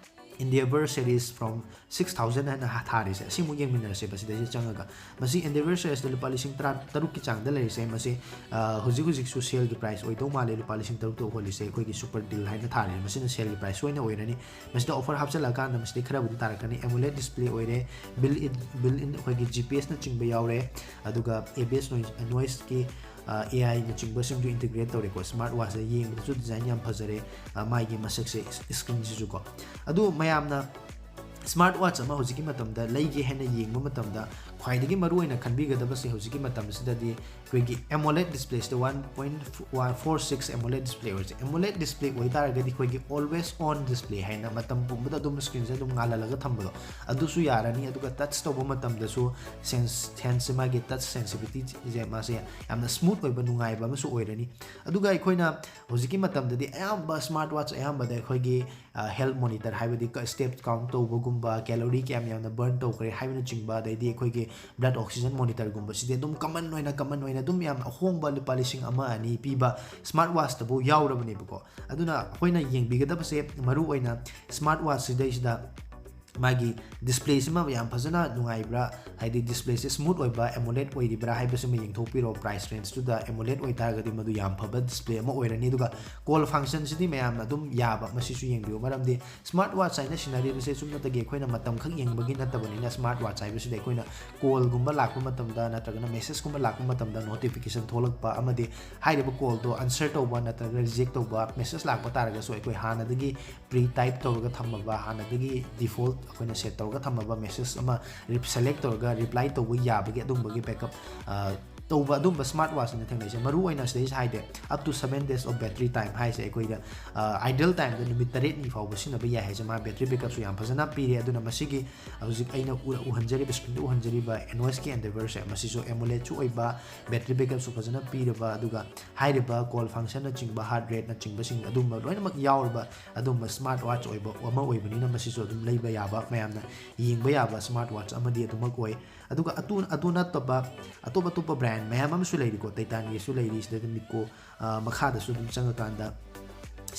Endeavour series from six thousand ꯍꯥꯏꯅ ꯍꯥ-, ꯊꯥꯔꯤꯁꯦ, ꯑꯁꯤꯃꯨꯛ ꯌꯦꯡꯃꯤꯟꯅꯔꯁꯦꯕ ꯁꯤꯗꯩꯁꯤꯗ ꯆꯪꯉꯒ꯫ ꯃꯁꯤ Endeavour seriesꯇ ꯂꯨꯄꯥ ꯂꯤꯁꯤꯡ ꯇꯔꯥ ꯇꯔꯨꯛꯀꯤ ꯆꯥꯡꯗ ꯂꯩꯔꯤꯁꯦ꯫ ꯃꯁꯤ, ꯑ, ꯍꯧꯖꯤꯛ ꯍꯧꯖꯤꯛꯁꯨ saleꯒꯤ price ꯑꯣꯏꯗꯧ ꯃꯥꯜꯂꯦ, ꯂꯨꯄꯥ ꯂꯤꯁꯤꯡ ꯇꯔꯨꯛꯇ ꯌꯣꯜꯂꯤꯁꯦ ꯑꯩꯈꯣꯏꯒꯤ super deal ꯍꯥꯏꯅ ꯊꯥꯔꯤꯁꯦ, ꯃꯁꯤꯅ saleꯒꯤ price ꯑꯣꯏꯅ ꯑꯣꯏꯔꯅꯤ꯫ ꯃꯁꯤꯗ offer ꯍꯥꯞꯆꯤꯜꯂꯛꯑꯀꯥꯟꯗ ꯃꯁꯤꯗꯩ ꯈꯔꯕꯨꯗꯤ ꯇꯥꯔꯛꯀꯅꯤ꯫ AMOLED display ꯑꯣꯏꯔꯦ, built in, built in ꯑꯩꯈꯣꯏꯒꯤ GPSꯅꯆꯤꯡꯕ ꯌꯥꯎꯔꯦ, ꯑꯗꯨꯒ ABS noise, noiseꯀꯤ, ꯑ, AIꯅꯆꯤꯡꯕꯁꯤꯡꯁꯨ integrate ꯇꯧꯔꯦꯀꯣ꯫ Smart watchꯁꯦ ꯌꯦꯡꯕꯗꯁꯨ design ꯌꯥꯝ ꯐꯖꯔꯦ, ꯑ, ꯃꯥꯒꯤ ꯃꯁꯛꯁꯦ, screenꯁꯤꯁꯨꯀꯣ꯫ ꯑꯗꯨ ꯃꯌꯥꯝꯅ smart watch ꯑꯃ ꯍꯧꯖꯤꯛꯀꯤ ꯃꯇꯝꯗ ꯂꯩꯒꯦ ꯍꯥꯏꯅ ꯌꯦꯡꯕ ꯃꯇꯝꯗ ꯈ꯭ꯋꯥꯏꯗꯒꯤ ꯃꯔꯨꯑꯣꯏꯅ ꯈꯟꯕꯤꯒꯗꯕꯁꯦ ꯍꯧꯖꯤꯛꯀꯤ ꯃꯇꯝꯁꯤꯗꯗꯤ ꯑꯩꯈꯣꯏꯒꯤ AMOLED displaysꯇ one point four six AMOLED display ꯑꯣꯏꯔꯤꯁꯦ꯫ AMOLED display ꯑꯣꯏꯇꯥꯔꯒꯗꯤ ꯑꯩꯈꯣꯏꯒꯤ always on display ꯍꯥꯏꯅ ꯃꯇꯝ ꯄꯨꯝꯕꯗ ꯑꯗꯨꯝ screenꯁꯦ ꯑꯗꯨꯝ ꯉꯥꯜꯍꯜꯂꯒ ꯊꯝꯕꯗꯣ, ꯑꯗꯨꯁꯨ ꯌꯥꯔꯅꯤ꯫ ꯑꯗꯨꯒ touch ꯇꯧꯕ ꯃꯇꯝꯗꯁꯨ sense, handꯁꯦ, ꯃꯥꯒꯤ touch sensitivityꯁꯦ ꯃꯥꯁꯦ ꯌꯥꯝꯅ smooth ꯑꯣꯏꯕ, ꯅꯨꯡꯉꯥꯏꯕ ꯑꯃꯁꯨ ꯑꯣꯏꯔꯅꯤ꯫ ꯑꯗꯨꯒ ꯑꯩꯈꯣꯏꯅ ꯍꯧꯖꯤꯛꯀꯤ ꯃꯇꯝꯗꯗꯤ ꯑꯌꯥꯝꯕ smart watch ꯑꯌꯥꯝꯕꯗ ꯑꯩꯈꯣꯏꯒꯤ, ꯑ, health monitor, ꯍꯥꯏꯕꯗꯤ ꯀ-, step count ꯇꯧꯕꯒꯨꯝꯕ, calorie ꯀꯌꯥꯝ ꯌꯥꯝꯅ burn ꯇꯧꯈ꯭ꯔꯦ ꯍꯥꯏꯕꯅꯆꯤꯡꯕ, ꯑꯗꯩꯗꯤ ꯑꯩꯈꯣꯏꯒꯤ blood oxygen monitorꯒꯨꯝꯕꯁꯤꯗꯤ ꯑꯗꯨꯝ common ꯑꯣꯏꯅ, common ꯑꯣꯏꯅ ꯑꯗꯨꯝ ꯌꯥꯝ ꯑꯍꯣꯡꯕ ꯂꯨꯄꯥ ꯂꯤꯁꯤꯡ ꯑꯃ ꯑꯅꯤ ꯄꯤꯕ smart watchꯇꯕꯨ ꯌꯥꯎꯔꯕꯅꯦꯕꯀꯣ꯫ ꯑꯗꯨꯅ ꯑꯩꯈꯣꯏꯅ ꯌꯦꯡꯕꯤꯒꯗꯕꯁꯦ ꯃꯔꯨꯑꯣꯏꯅ smart watch ꯁꯤꯗꯩꯁꯤꯗ ꯃꯥꯒꯤ ꯗꯤꯁꯄ꯭ꯂꯦꯁꯤꯃ ꯌꯥꯝ ꯐꯖꯅ ꯅꯨꯡꯉꯥꯏꯕ꯭ꯔꯥ, ꯍꯥꯏꯗꯤ ꯗꯤꯁꯄ꯭ꯂꯦꯁꯦ ꯁ꯭ꯃꯨꯠ ꯑꯣꯏꯕ ꯑꯦꯃꯣꯂꯦꯠ ꯑꯣꯏꯔꯤꯕ꯭ꯔꯥ ꯍꯥꯏꯕꯁꯤꯃ ꯌꯦꯡꯊꯣꯛꯄꯤꯔꯣ꯫ ꯄ꯭ꯔꯥꯏꯁ ꯔꯦꯟꯖꯇꯨꯗ ꯑꯦꯃꯣꯂꯦꯠ ꯑꯣꯏꯇꯥꯔꯒꯗꯤ ꯃꯗꯨ ꯌꯥꯝ ꯐꯕ ꯗꯤꯁꯄ꯭ꯂꯦ ꯑꯃ ꯑꯣꯏꯔꯅꯤ꯫ ꯑꯗꯨꯒ ꯀꯣꯜ ꯐꯪꯁꯟꯁꯤꯗꯤ ꯃꯌꯥꯝꯅ ꯑꯗꯨꯝ ꯌꯥꯕ, ꯃꯁꯤꯁꯨ ꯌꯦꯡꯕꯤꯌꯨ꯫ ꯃꯔꯝꯗꯤ ꯁ꯭ꯃꯥꯔꯠ ꯋꯥꯠꯆ ꯍꯥꯏꯅ ꯁꯤꯟꯅꯔꯤꯕꯁꯦ ꯆꯨꯝꯅꯇꯒꯤ ꯑꯩꯈꯣꯏꯅ ꯃꯇꯝ ꯈꯛ ꯌꯦꯡꯕꯒꯤ ꯅꯠꯇꯕꯅꯤꯅ, ꯁ꯭ꯃꯥꯔꯠ ꯋꯥꯠꯆ ꯍꯥꯏꯕꯁꯤꯗ ꯑꯩꯈꯣꯏꯅ ꯀꯣꯜꯒꯨꯝꯕ ꯂꯥꯛꯄ ꯃꯇꯝꯗ ꯅꯠꯇ꯭ꯔꯒꯅ ꯃꯦꯁꯦꯖꯀꯨꯝꯕ ꯂꯥꯛꯄ ꯃꯇꯝꯗ ꯅꯣꯇꯤꯐꯤꯀꯦꯁꯟ ꯊꯣꯛꯂꯛꯄ ꯑꯃꯗꯤ ꯍꯥꯏꯔꯤꯕ ꯀꯣꯜꯗꯣ ꯑꯟꯁꯔ ꯇꯧꯕ ꯅꯠꯇ꯭ꯔꯒ ꯔꯤꯖꯦꯛ ꯇꯧꯕ ꯃꯦꯁꯦꯖ ꯂꯥꯛꯄ ꯇꯥꯔꯒꯁꯨ ꯑꯩꯈꯣꯏ ꯍꯥꯟꯅꯗꯒꯤ ꯄ꯭ꯔꯤ ꯇꯥꯏꯞ ꯇꯧꯔꯒ ꯊꯝꯃꯕ, ꯍꯥꯟꯅꯗꯒꯤ ꯗꯤꯐꯣꯜꯠ ꯑꯩꯈꯣꯏꯅ ꯁꯦꯠ ꯇꯧꯔꯒ ꯊꯝꯃꯕ ꯃꯦꯁꯦꯖ ꯑꯃ ꯁꯦꯂꯦꯛ ꯇꯧꯔꯒ ꯔꯤꯄ꯭ꯂꯥꯏ ꯇꯧꯕ ꯌꯥꯕꯒꯤ ꯑꯗꯨꯝꯕꯒꯤ ꯕꯦꯀꯞ ꯇꯧꯕ ꯑꯗꯨꯝꯕ ꯁ꯭ꯃꯥꯔꯠ ꯋꯥꯠꯆꯅ ꯊꯦꯡꯅꯩꯁꯦ꯫ ꯃꯔꯨ ꯑꯣꯏꯅ ꯁꯤꯗꯩꯁꯤꯗ ꯍꯥꯏꯗꯤ up to seven days of battery time ꯍꯥꯏꯁꯦ ꯑꯩꯈꯣꯏꯗ ꯑꯥꯏꯗꯜ ꯇꯥꯏꯝꯗ ꯅꯨꯃꯤꯠ ꯇꯔꯦꯠꯅꯤ ꯐꯥꯎꯕ ꯁꯤꯖꯤꯟꯅꯕ ꯌꯥꯏ ꯍꯥꯏꯁꯦ꯫ ꯃꯥ ꯕꯦꯇ꯭ꯔꯤ ꯕꯦꯀꯞꯁꯨ ꯌꯥꯝ ꯐꯖꯅ ꯄꯤꯔꯦ꯫ ꯑꯗꯨꯅ ꯃꯁꯤꯒꯤ ꯍꯧꯖꯤꯛ ꯑꯩꯅ ꯎ- ꯎꯍꯟꯖꯔꯤꯕ, ꯁ꯭ꯀ꯭ꯔꯤꯟꯗ ꯎꯍꯟꯖꯔꯤꯕ ꯑꯦꯅꯣꯁꯀꯤ ꯑꯦꯟꯗꯦꯚꯔꯁꯦ, ꯃꯁꯤꯁꯨ ꯑꯦꯃꯣꯂꯦꯠꯁꯨ ꯑꯣꯏꯕ, ꯕꯦꯇ꯭ꯔꯤ ꯕꯦꯀꯞꯁꯨ ꯐꯖꯅ ꯄꯤꯔꯕ, ꯑꯗꯨꯒ ꯍꯥꯏꯔꯤꯕ ꯀꯣꯜ ꯐꯪꯁꯟꯅꯆꯤꯡꯕ, ꯍꯥꯔꯠ ꯔꯦꯠꯅꯆꯤꯡꯕꯁꯤꯡ ꯑꯗꯨꯝꯕ ꯂꯣꯏꯅꯃꯛ ꯌꯥꯎꯔꯕ ꯑꯗꯨꯝꯕ ꯁ꯭ꯃꯥꯔꯠ ꯋꯥꯠꯆ ꯑꯣꯏꯕ ꯑꯃ ꯑꯣꯏꯕꯅꯤꯅ ꯃꯁꯤꯁꯨ ꯑꯗꯨꯝ ꯂꯩꯕ ꯌꯥꯕ, ꯃꯌꯥꯝꯅ ꯌꯦꯡꯕ ꯌꯥꯕ ꯁ꯭ꯃꯥꯔꯠ ꯋꯥꯠꯆ ꯑꯃꯗꯤ ꯑꯗꯨꯃꯛ ꯑꯣꯏ꯫ ꯑꯗꯨꯒ ꯑꯗꯨ ꯑꯗꯨ ꯅꯠꯇꯕ ꯑꯇꯣꯞ ꯑꯇꯣꯞꯄ ꯕ꯭ꯔꯥꯟ ꯃꯌꯥꯝ ꯑꯃꯁꯨ ꯂꯩꯔꯤꯀꯣ꯫ ꯇꯩꯇꯥꯟꯒꯤꯁꯨ ꯂꯩꯔꯤ, ꯁꯤꯗ ꯑꯗꯨꯝ ꯃꯤꯀꯣ, ꯑ, ꯃꯈꯥꯗꯁꯨ ꯑꯗꯨꯝ ꯆꯪꯉꯀꯥꯟꯗ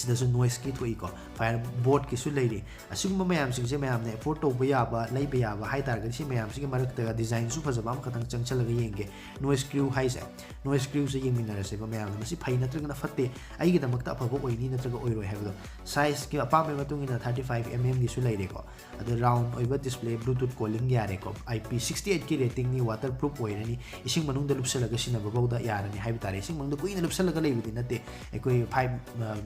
ꯁꯤꯗꯁꯨ ꯅꯣꯏꯁꯀꯤ ꯊꯣꯛꯏꯀꯣ, ꯐꯥꯏꯌꯔ ꯕꯣꯠꯀꯤꯁꯨ ꯂꯩꯔꯤ꯫ ꯑꯁꯤꯒꯨꯝꯕ ꯃꯌꯥꯝꯁꯤꯡꯁꯦ ꯃꯌꯥꯝꯅ ꯑꯦꯐꯣꯔꯗ ꯇꯧꯕ ꯌꯥꯕ, ꯂꯩꯕ ꯌꯥꯕ ꯍꯥꯏ ꯇꯥꯔꯒꯗꯤ ꯁꯤ ꯃꯌꯥꯝꯁꯤꯒꯤ ꯃꯔꯛꯇ ꯗꯤꯖꯥꯏꯟꯁꯨ ꯐꯖꯕ ꯑꯃꯈꯛꯇꯪ ꯆꯪꯁꯜꯂꯒ ꯌꯦꯡꯒꯦ꯫ ꯅꯣꯏꯁ ꯀ꯭ꯔꯤꯎ ꯍꯥꯏꯁꯦ, ꯅꯣꯏꯁ ꯀ꯭ꯔꯤꯎꯁꯦ ꯌꯦꯡꯃꯤꯟꯅꯔꯁꯦꯕ ꯃꯌꯥꯝꯅ꯫ ꯃꯁꯤ ꯐꯩ ꯅꯠꯇ꯭ꯔꯒꯅ ꯐꯠꯇꯦ, ꯑꯩꯒꯤꯗꯃꯛꯇ ꯑꯐꯕ ꯑꯣꯏꯅꯤ ꯅꯠꯇ꯭ꯔꯒ ꯑꯣꯏꯔꯣꯏ ꯍꯥꯏꯕꯗꯣ꯫ ꯁꯥꯏꯖꯀꯤ ꯑꯄꯥꯝꯕꯒꯤ ꯃꯇꯨꯡ ꯏꯟꯅ ꯊꯥꯔꯇꯤ ꯐꯥꯏꯚ ꯑꯦꯝ ꯑꯦꯝꯒꯤꯁꯨ ꯂꯩꯔꯦꯀꯣ, ꯑꯗꯣ ꯔꯥꯎꯟ ꯑꯣꯏꯕ ꯗꯤꯁꯄ꯭ꯂꯦ, ꯕ꯭ꯂꯨꯇꯨꯠ ꯀꯣꯂꯤꯡ ꯌꯥꯔꯦꯀꯣ, ꯑꯥꯏ ꯄꯤ ꯁꯤꯛꯁꯇꯤ ꯑꯩꯠꯀꯤ ꯔꯦꯇꯤꯡꯅꯤ, ꯋꯥꯇꯔ ꯄ꯭ꯔꯨꯐ ꯑꯣꯏꯔꯅꯤ, ꯏꯁꯤꯡ ꯃꯅꯨꯡꯗ ꯂꯨꯞꯁꯜꯂꯒ ꯁꯤꯖꯤꯟꯅꯕ ꯐꯥꯎꯗ ꯌꯥꯔꯅꯤ ꯍꯥꯏꯕ ꯇꯥꯔꯦ꯫ ꯏꯁꯤꯡ ꯃꯅꯨꯡꯗ ꯀꯨꯏꯅ ꯂꯨꯞꯁꯜꯂꯒ ꯂꯩꯕꯗꯤ ꯅꯠꯇꯦ, ꯑꯩꯈꯣꯏ ꯐꯥꯏꯚ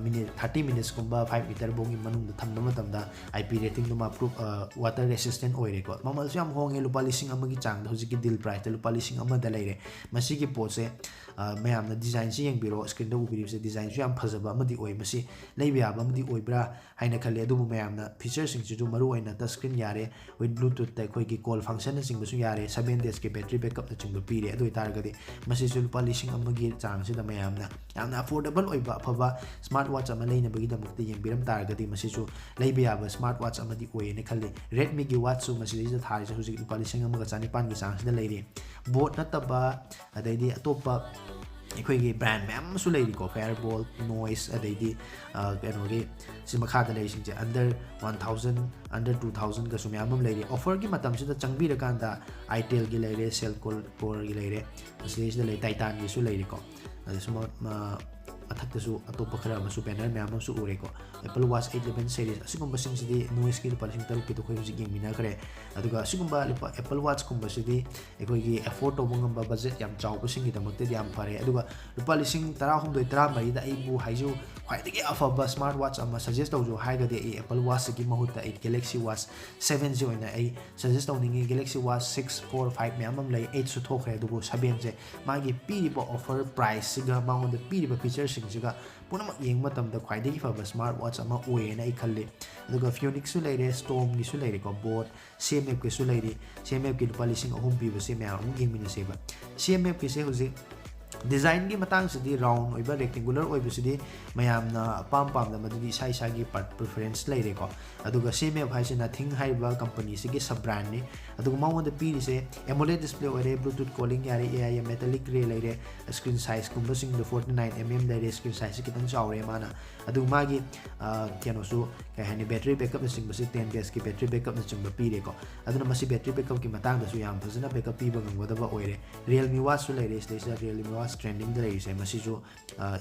ꯃꯤꯅꯤꯠ, ꯊꯥꯔꯇꯤ ꯃꯤꯅꯤꯠꯁꯀꯨꯝꯕ ꯐꯥꯏꯚ ꯃꯤꯇꯔ ꯐꯥꯎꯒꯤ ꯃꯅꯨꯡꯗ ꯊꯝꯕ ꯃꯇꯝꯗ I P ꯔꯦꯇꯤꯡꯗꯨꯃ proof, water resistant ꯑꯣꯏꯔꯦꯀꯣ꯫ ꯃꯃꯜꯁꯨ ꯌꯥꯝ ꯍꯣꯡꯉꯦ, ꯂꯨꯄꯥ ꯂꯤꯁꯤꯡ ꯑꯃꯒꯤ ꯆꯥꯡꯗ, ꯍꯧꯖꯤꯛꯀꯤ ꯗꯤꯜ ꯄ꯭ꯔꯥꯏꯁꯇ ꯂꯨꯄꯥ ꯂꯤꯁꯤꯡ ꯑꯃꯗ ꯂꯩꯔꯦ꯫ ꯃꯁꯤꯒꯤ ꯄꯣꯠꯁꯦ, ꯑ, ꯃꯌꯥꯝꯅ ꯗꯤꯖꯥꯏꯟꯁꯤ ꯌꯦꯡꯕꯤꯔꯣ, ꯁ꯭ꯀ꯭ꯔꯤꯟꯗ ꯎꯕꯤꯔꯤꯕꯁꯦ ꯗꯤꯖꯥꯏꯟꯁꯨ ꯌꯥꯝ ꯐꯖꯕ ꯑꯃꯗꯤ ꯑꯣꯏ꯫ ꯃꯁꯤ ꯂꯩꯕ ꯌꯥꯕ ꯑꯃꯗꯤ ꯑꯣꯏꯕ꯭ꯔꯥ ꯍꯥꯏꯅ ꯈꯜꯂꯤ꯫ ꯑꯗꯨꯕꯨ ꯃꯌꯥꯝꯅ ꯐꯤꯆꯔꯁꯤꯡꯁꯤꯁꯨ ꯃꯔꯨ ꯑꯣꯏꯅ ꯇꯆ ꯁ꯭ꯀ꯭ꯔꯤꯟ ꯌꯥꯔꯦ, ꯋꯤꯠ ꯕ꯭ꯂꯨꯇꯨꯠꯇ ꯑꯩꯈꯣꯏꯒꯤ ꯀꯣꯜ ꯐꯪꯁꯟꯅꯆꯤꯡꯕꯁꯨ ꯌꯥꯔꯦ, ꯁꯕꯦꯟ ꯗꯦꯖꯀꯤ ꯕꯦꯇ꯭ꯔꯤ ꯕꯦꯀꯞꯅꯆꯤꯡꯕ ꯄꯤꯔꯦ꯫ ꯑꯗꯨ ꯑꯣꯏꯇꯥꯔꯒꯗꯤ ꯃꯁꯤꯁꯨ ꯂꯨꯄꯥ ꯂꯤꯁꯤꯡ ꯑꯃꯒꯤ ꯆꯥꯡꯁꯤꯗ ꯃꯌꯥꯝꯅ ꯌꯥꯝꯅ ꯑꯐꯣꯔꯗꯦꯕꯜ ꯑꯣꯏꯕ ꯑꯐꯕ ꯁ꯭ꯃꯥꯔꯠ ꯋꯥꯠꯆ ꯑꯃ ꯂꯩꯅꯕꯒꯤꯗꯃꯛꯇ ꯌꯦꯡꯕꯤꯔꯝ ꯇꯥꯔꯒꯗꯤ ꯃꯁꯤꯁꯨ ꯂꯩꯕ ꯌꯥꯕ ꯁ꯭ꯃꯥꯔꯠ ꯋꯥꯠꯆ ꯑꯃꯗꯤ ꯑꯣꯏꯌꯦꯅ ꯈꯜꯂꯤ꯫ ꯔꯦꯗꯃꯤꯒꯤ ꯋꯥꯠꯆꯁꯨ ꯃꯁꯤꯗꯩꯁꯤꯗ ꯊꯥꯔꯤꯁꯦ ꯍꯧꯖꯤꯛ ꯂꯨꯄꯥ ꯂꯤꯁꯤꯡ ꯑꯃꯒ ꯆꯅꯤꯄꯥꯟꯒꯤ ꯆꯥꯡꯁꯤꯗ ꯂꯩꯔꯤ꯫ ꯕꯣꯠ ꯅꯠꯇꯕ, ꯑꯗꯩꯗꯤ ꯑꯇꯣꯞꯄ ꯑꯩꯈꯣꯏꯒꯤ brand ꯃꯌꯥꯝ ꯑꯃꯁꯨ ꯂꯩꯔꯤꯀꯣ, Fireball, Noise, ꯑꯗꯩꯗꯤ ꯀꯩꯅꯣꯒꯤ ꯁꯤ ꯃꯈꯥꯗ ꯂꯩꯔꯤꯁꯤꯡꯁꯦ under one thousand, under two thousand ꯒꯁꯨ ꯃꯌꯥꯝ ꯑꯃ ꯂꯩꯔꯤ꯫ Offerꯒꯤ ꯃꯇꯝꯁꯤꯗ ꯆꯪꯕꯤꯔꯀꯥꯟꯗ Itelꯒꯤ ꯂꯩꯔꯦ, Seiko Coreꯒꯤ ꯂꯩꯔꯦ, ꯃꯁꯤꯗꯩꯁꯤꯗ ꯂꯩ, Titanꯒꯤꯁꯨ ꯂꯩꯔꯤꯀꯣ꯫ ꯑꯗꯁꯨ ꯃꯊꯛꯇꯁꯨ ꯑꯇꯣꯞꯄ ꯈꯔ ꯑꯃꯁꯨ banner ꯃꯌꯥꯝ ꯑꯃꯁꯨ ꯎꯔꯦꯀꯣ꯫ Apple Watch eight eleven series ꯑꯁꯤꯒꯨꯝꯕꯁꯤꯡꯁꯤꯗꯤ Noiseꯀꯤ ꯂꯨꯄꯥ ꯂꯤꯁꯤꯡ ꯇꯔꯨꯛꯀꯤꯗꯣ ꯑꯩꯈꯣꯏ ꯍꯧꯖꯤꯛ ꯌꯦꯡꯃꯤꯟꯅꯈ꯭ꯔꯦ꯫ ꯑꯗꯨꯒ ꯑꯁꯤꯒꯨꯝꯕ ꯂꯨꯄꯥ Apple Watchꯀꯨꯝꯕꯁꯤꯗꯤ ꯑꯩꯈꯣꯏꯒꯤ afford ꯇꯧꯕ ꯉꯝꯕ budget ꯌꯥꯝ ꯆꯥꯎꯕꯁꯤꯡꯒꯤꯗꯃꯛꯇꯗꯤ ꯌꯥꯝ ꯐꯔꯦ꯫ ꯑꯗꯨꯒ ꯂꯨꯄꯥ ꯂꯤꯁꯤꯡ ꯇꯔꯥꯍꯨꯝꯗꯣꯏ, ꯇꯔꯥꯃꯔꯤꯗ ꯑꯩꯕꯨ ꯍꯥꯏꯖꯧ, ꯈ꯭ꯋꯥꯏꯗꯒꯤ ꯑꯐꯕ smart watch ꯑꯃ suggest ꯇꯧꯖꯧ ꯍꯥꯏꯔꯒꯗꯤ ꯑꯩ Apple Watchꯁꯤꯒꯤ ꯃꯍꯨꯠꯇ ꯑꯩ Galaxy Watch sevenꯁꯤ ꯑꯣꯏꯅ ꯑꯩ suggest ꯇꯧꯅꯤꯡꯉꯤ꯫ Galaxy Watch six, four, five ꯃꯌꯥꯝ ꯑꯃ ꯂꯩ, eightꯁꯨ ꯊꯣꯛꯈ꯭ꯔꯦ, ꯑꯗꯨꯕꯨ sevenꯁꯦ ꯃꯥꯒꯤ ꯄꯤꯔꯤꯕ offer priceꯁꯤꯒ ꯃꯉꯣꯟꯗ ꯄꯤꯔꯤꯕ featureꯁꯤꯡꯁꯤꯒ ꯄꯨꯝꯅꯃꯛ ꯌꯦꯡꯕ ꯃꯇꯝꯗ ꯈ꯭ꯋꯥꯏꯗꯒꯤ ꯐꯕ smart watch ꯑꯃ ꯑꯣꯏꯌꯦꯅ ꯑꯩ ꯈꯜꯂꯤ꯫ ꯑꯗꯨꯒ Phoenixꯁꯨ ꯂꯩꯔꯦ, Stormꯒꯤꯁꯨ ꯂꯩꯔꯦꯀꯣ, Boat, CMFꯀꯤꯁꯨ ꯂꯩꯔꯤ꯫ CMFꯀꯤ ꯂꯨꯄꯥ ꯂꯤꯁꯤꯡ ꯑꯍꯨꯝ ꯄꯤꯕꯁꯦ ꯃꯌꯥꯝ ꯑꯃꯨꯛ ꯌꯦꯡꯃꯤꯟꯅꯁꯦꯕ꯫ CMFꯀꯤꯁꯦ ꯍꯧꯖꯤꯛ designꯒꯤ ꯃꯇꯥꯡꯁꯤꯗꯤ round ꯑꯣꯏꯕ, rectangular ꯑꯣꯏꯕꯁꯤꯗꯤ ꯃꯌꯥꯝꯅ ꯑꯄꯥꯝ ꯄꯥꯝꯗ, ꯃꯗꯨꯗꯤ ꯏꯁꯥ ꯏꯁꯥꯒꯤ preference ꯂꯩꯔꯦꯀꯣ꯫ ꯑꯗꯨꯒ CMF ꯍꯥꯏꯁꯤ Nothing ꯍꯥꯏꯔꯤꯕ companyꯁꯤꯒꯤ sub brandꯅꯤ꯫ ꯑꯗꯨꯒ ꯃꯉꯣꯟꯗ ꯄꯤꯔꯤꯁꯦ AMOLED display ꯑꯣꯏꯔꯦ, Bluetooth calling ꯌꯥꯔꯦ, AI metallic grey ꯂꯩꯔꯦ, screen sizeꯀꯨꯝꯕꯁꯤꯡꯗꯣ forty nine mm ꯂꯩꯔꯦ, screen sizeꯁꯤ ꯈꯤꯇꯪ ꯆꯥꯎꯔꯦ ꯃꯥꯅ꯫ ꯑꯗꯨꯒ ꯃꯥꯒꯤ ꯀꯩꯅꯣꯁꯨ, ꯀꯩ ꯍꯥꯏꯅꯤ, battery backupꯅꯆꯤꯡꯕꯁꯤ ten daysꯀꯤ battery backupꯅꯆꯤꯡꯕ ꯄꯤꯔꯦꯀꯣ꯫ ꯑꯗꯨꯅ ꯃꯁꯤ battery backupꯀꯤ ꯃꯇꯥꯡꯗꯁꯨ ꯌꯥꯝ ꯐꯖꯅ backup ꯄꯤꯕ ꯉꯝꯒꯗꯕ ꯑꯣꯏꯔꯦ꯫ Realme Watchꯁꯨ ꯂꯩꯔꯦ ꯁꯤꯗꯩꯁꯤꯗ, Realme Watch trendingꯗ ꯂꯩꯔꯤꯁꯦ, ꯃꯁꯤꯁꯨ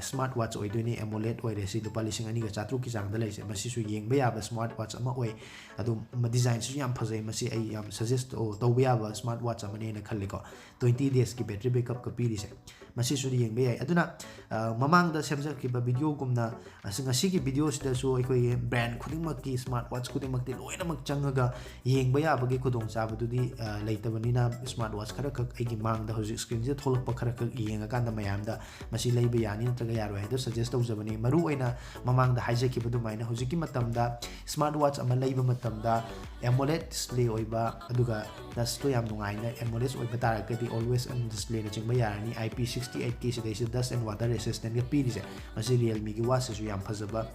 smart watch ꯑꯣꯏꯗꯣꯏꯅꯤ, AMOLED ꯑꯣꯏꯔꯦ, ꯁꯤ ꯂꯨꯄꯥ ꯂꯤꯁꯤꯡ ꯑꯅꯤꯒ ꯆꯥꯇ꯭ꯔꯨꯛꯀꯤ ꯆꯥꯡꯗ ꯂꯩꯔꯤꯁꯦ꯫ ꯃꯁꯤꯁꯨ ꯌꯦꯡꯕ ꯌꯥꯕ smart watch ꯑꯃ ꯑꯣꯏ꯫ ꯑꯗꯨ designꯁꯤꯁꯨ ꯌꯥꯝ ꯐꯖꯩ, ꯃꯁꯤ ꯑꯩ ꯌꯥꯝ suggest ꯇꯧꯕ ꯌꯥꯕ smart watch ꯑꯃꯅꯦꯅ ꯈꯜꯂꯤꯀꯣ꯫ Twenty daysꯀꯤ battery backupꯀ ꯄꯤꯔꯤꯁꯦ, ꯃꯁꯤꯁꯨ ꯌꯦꯡꯕ ꯌꯥꯏ꯫ ꯑꯗꯨꯅ ꯃꯃꯥꯡꯗ ꯁꯦꯝꯖꯈꯤꯕ videoꯒꯨꯝꯅ ꯉꯁꯤꯒꯤ videoꯁꯤꯗꯁꯨ ꯑꯩꯈꯣꯏꯒꯤ brand ꯈꯨꯗꯤꯡꯃꯛꯀꯤ smart watch ꯈꯨꯗꯤꯡꯃꯛꯇꯤ ꯂꯣꯏꯅꯃꯛ ꯆꯪꯉꯒ ꯌꯦꯡꯕ ꯌꯥꯕꯒꯤ ꯈꯨꯗꯣꯡꯆꯥꯕꯗꯨꯗꯤ ꯂꯩꯇꯕꯅꯤꯅ, smart watch ꯈꯔꯈꯛ ꯑꯩꯒꯤ ꯃꯥꯡꯗ ꯍꯧꯖꯤꯛ screenꯁꯤꯗ ꯊꯣꯛꯂꯛꯄ ꯈꯔꯈꯛ ꯌꯦꯡꯉꯀꯥꯟꯗ ꯃꯌꯥꯝꯗ ꯃꯁꯤ ꯂꯩꯕ ꯌꯥꯅꯤ ꯅꯠꯇ꯭ꯔꯒ ꯌꯥꯔꯣꯏ ꯍꯥꯏꯗꯣ suggest ꯇꯧꯖꯕꯅꯤ꯫ ꯃꯔꯨꯑꯣꯏꯅ ꯃꯃꯥꯡꯗ ꯍꯥꯏꯖꯈꯤꯕ ꯑꯗꯨꯃꯥꯏꯅ ꯍꯧꯖꯤꯛꯀꯤ ꯃꯇꯝꯗ smart watch ꯑꯃ ꯂꯩꯕ ꯃꯇꯝꯗ AMOLED display ꯑꯣꯏꯕ, ꯑꯗꯨꯒ touchꯇꯣ ꯌꯥꯝ ꯅꯨꯡꯉꯥꯏꯅ AMOLED ꯑꯣꯏꯕ ꯇꯥꯔꯒꯗꯤ always on displayꯅꯆꯤꯡꯕ ꯌꯥꯔꯅꯤ꯫ IP sixty eight K ꯁꯤꯗꯩꯁꯤꯗ dust and water resistantꯒ ꯄꯤꯔꯤꯁꯦ, ꯃꯁꯤ Realmeꯒꯤ watchꯁꯤꯁꯨ ꯌꯥꯝ ꯐꯖꯕ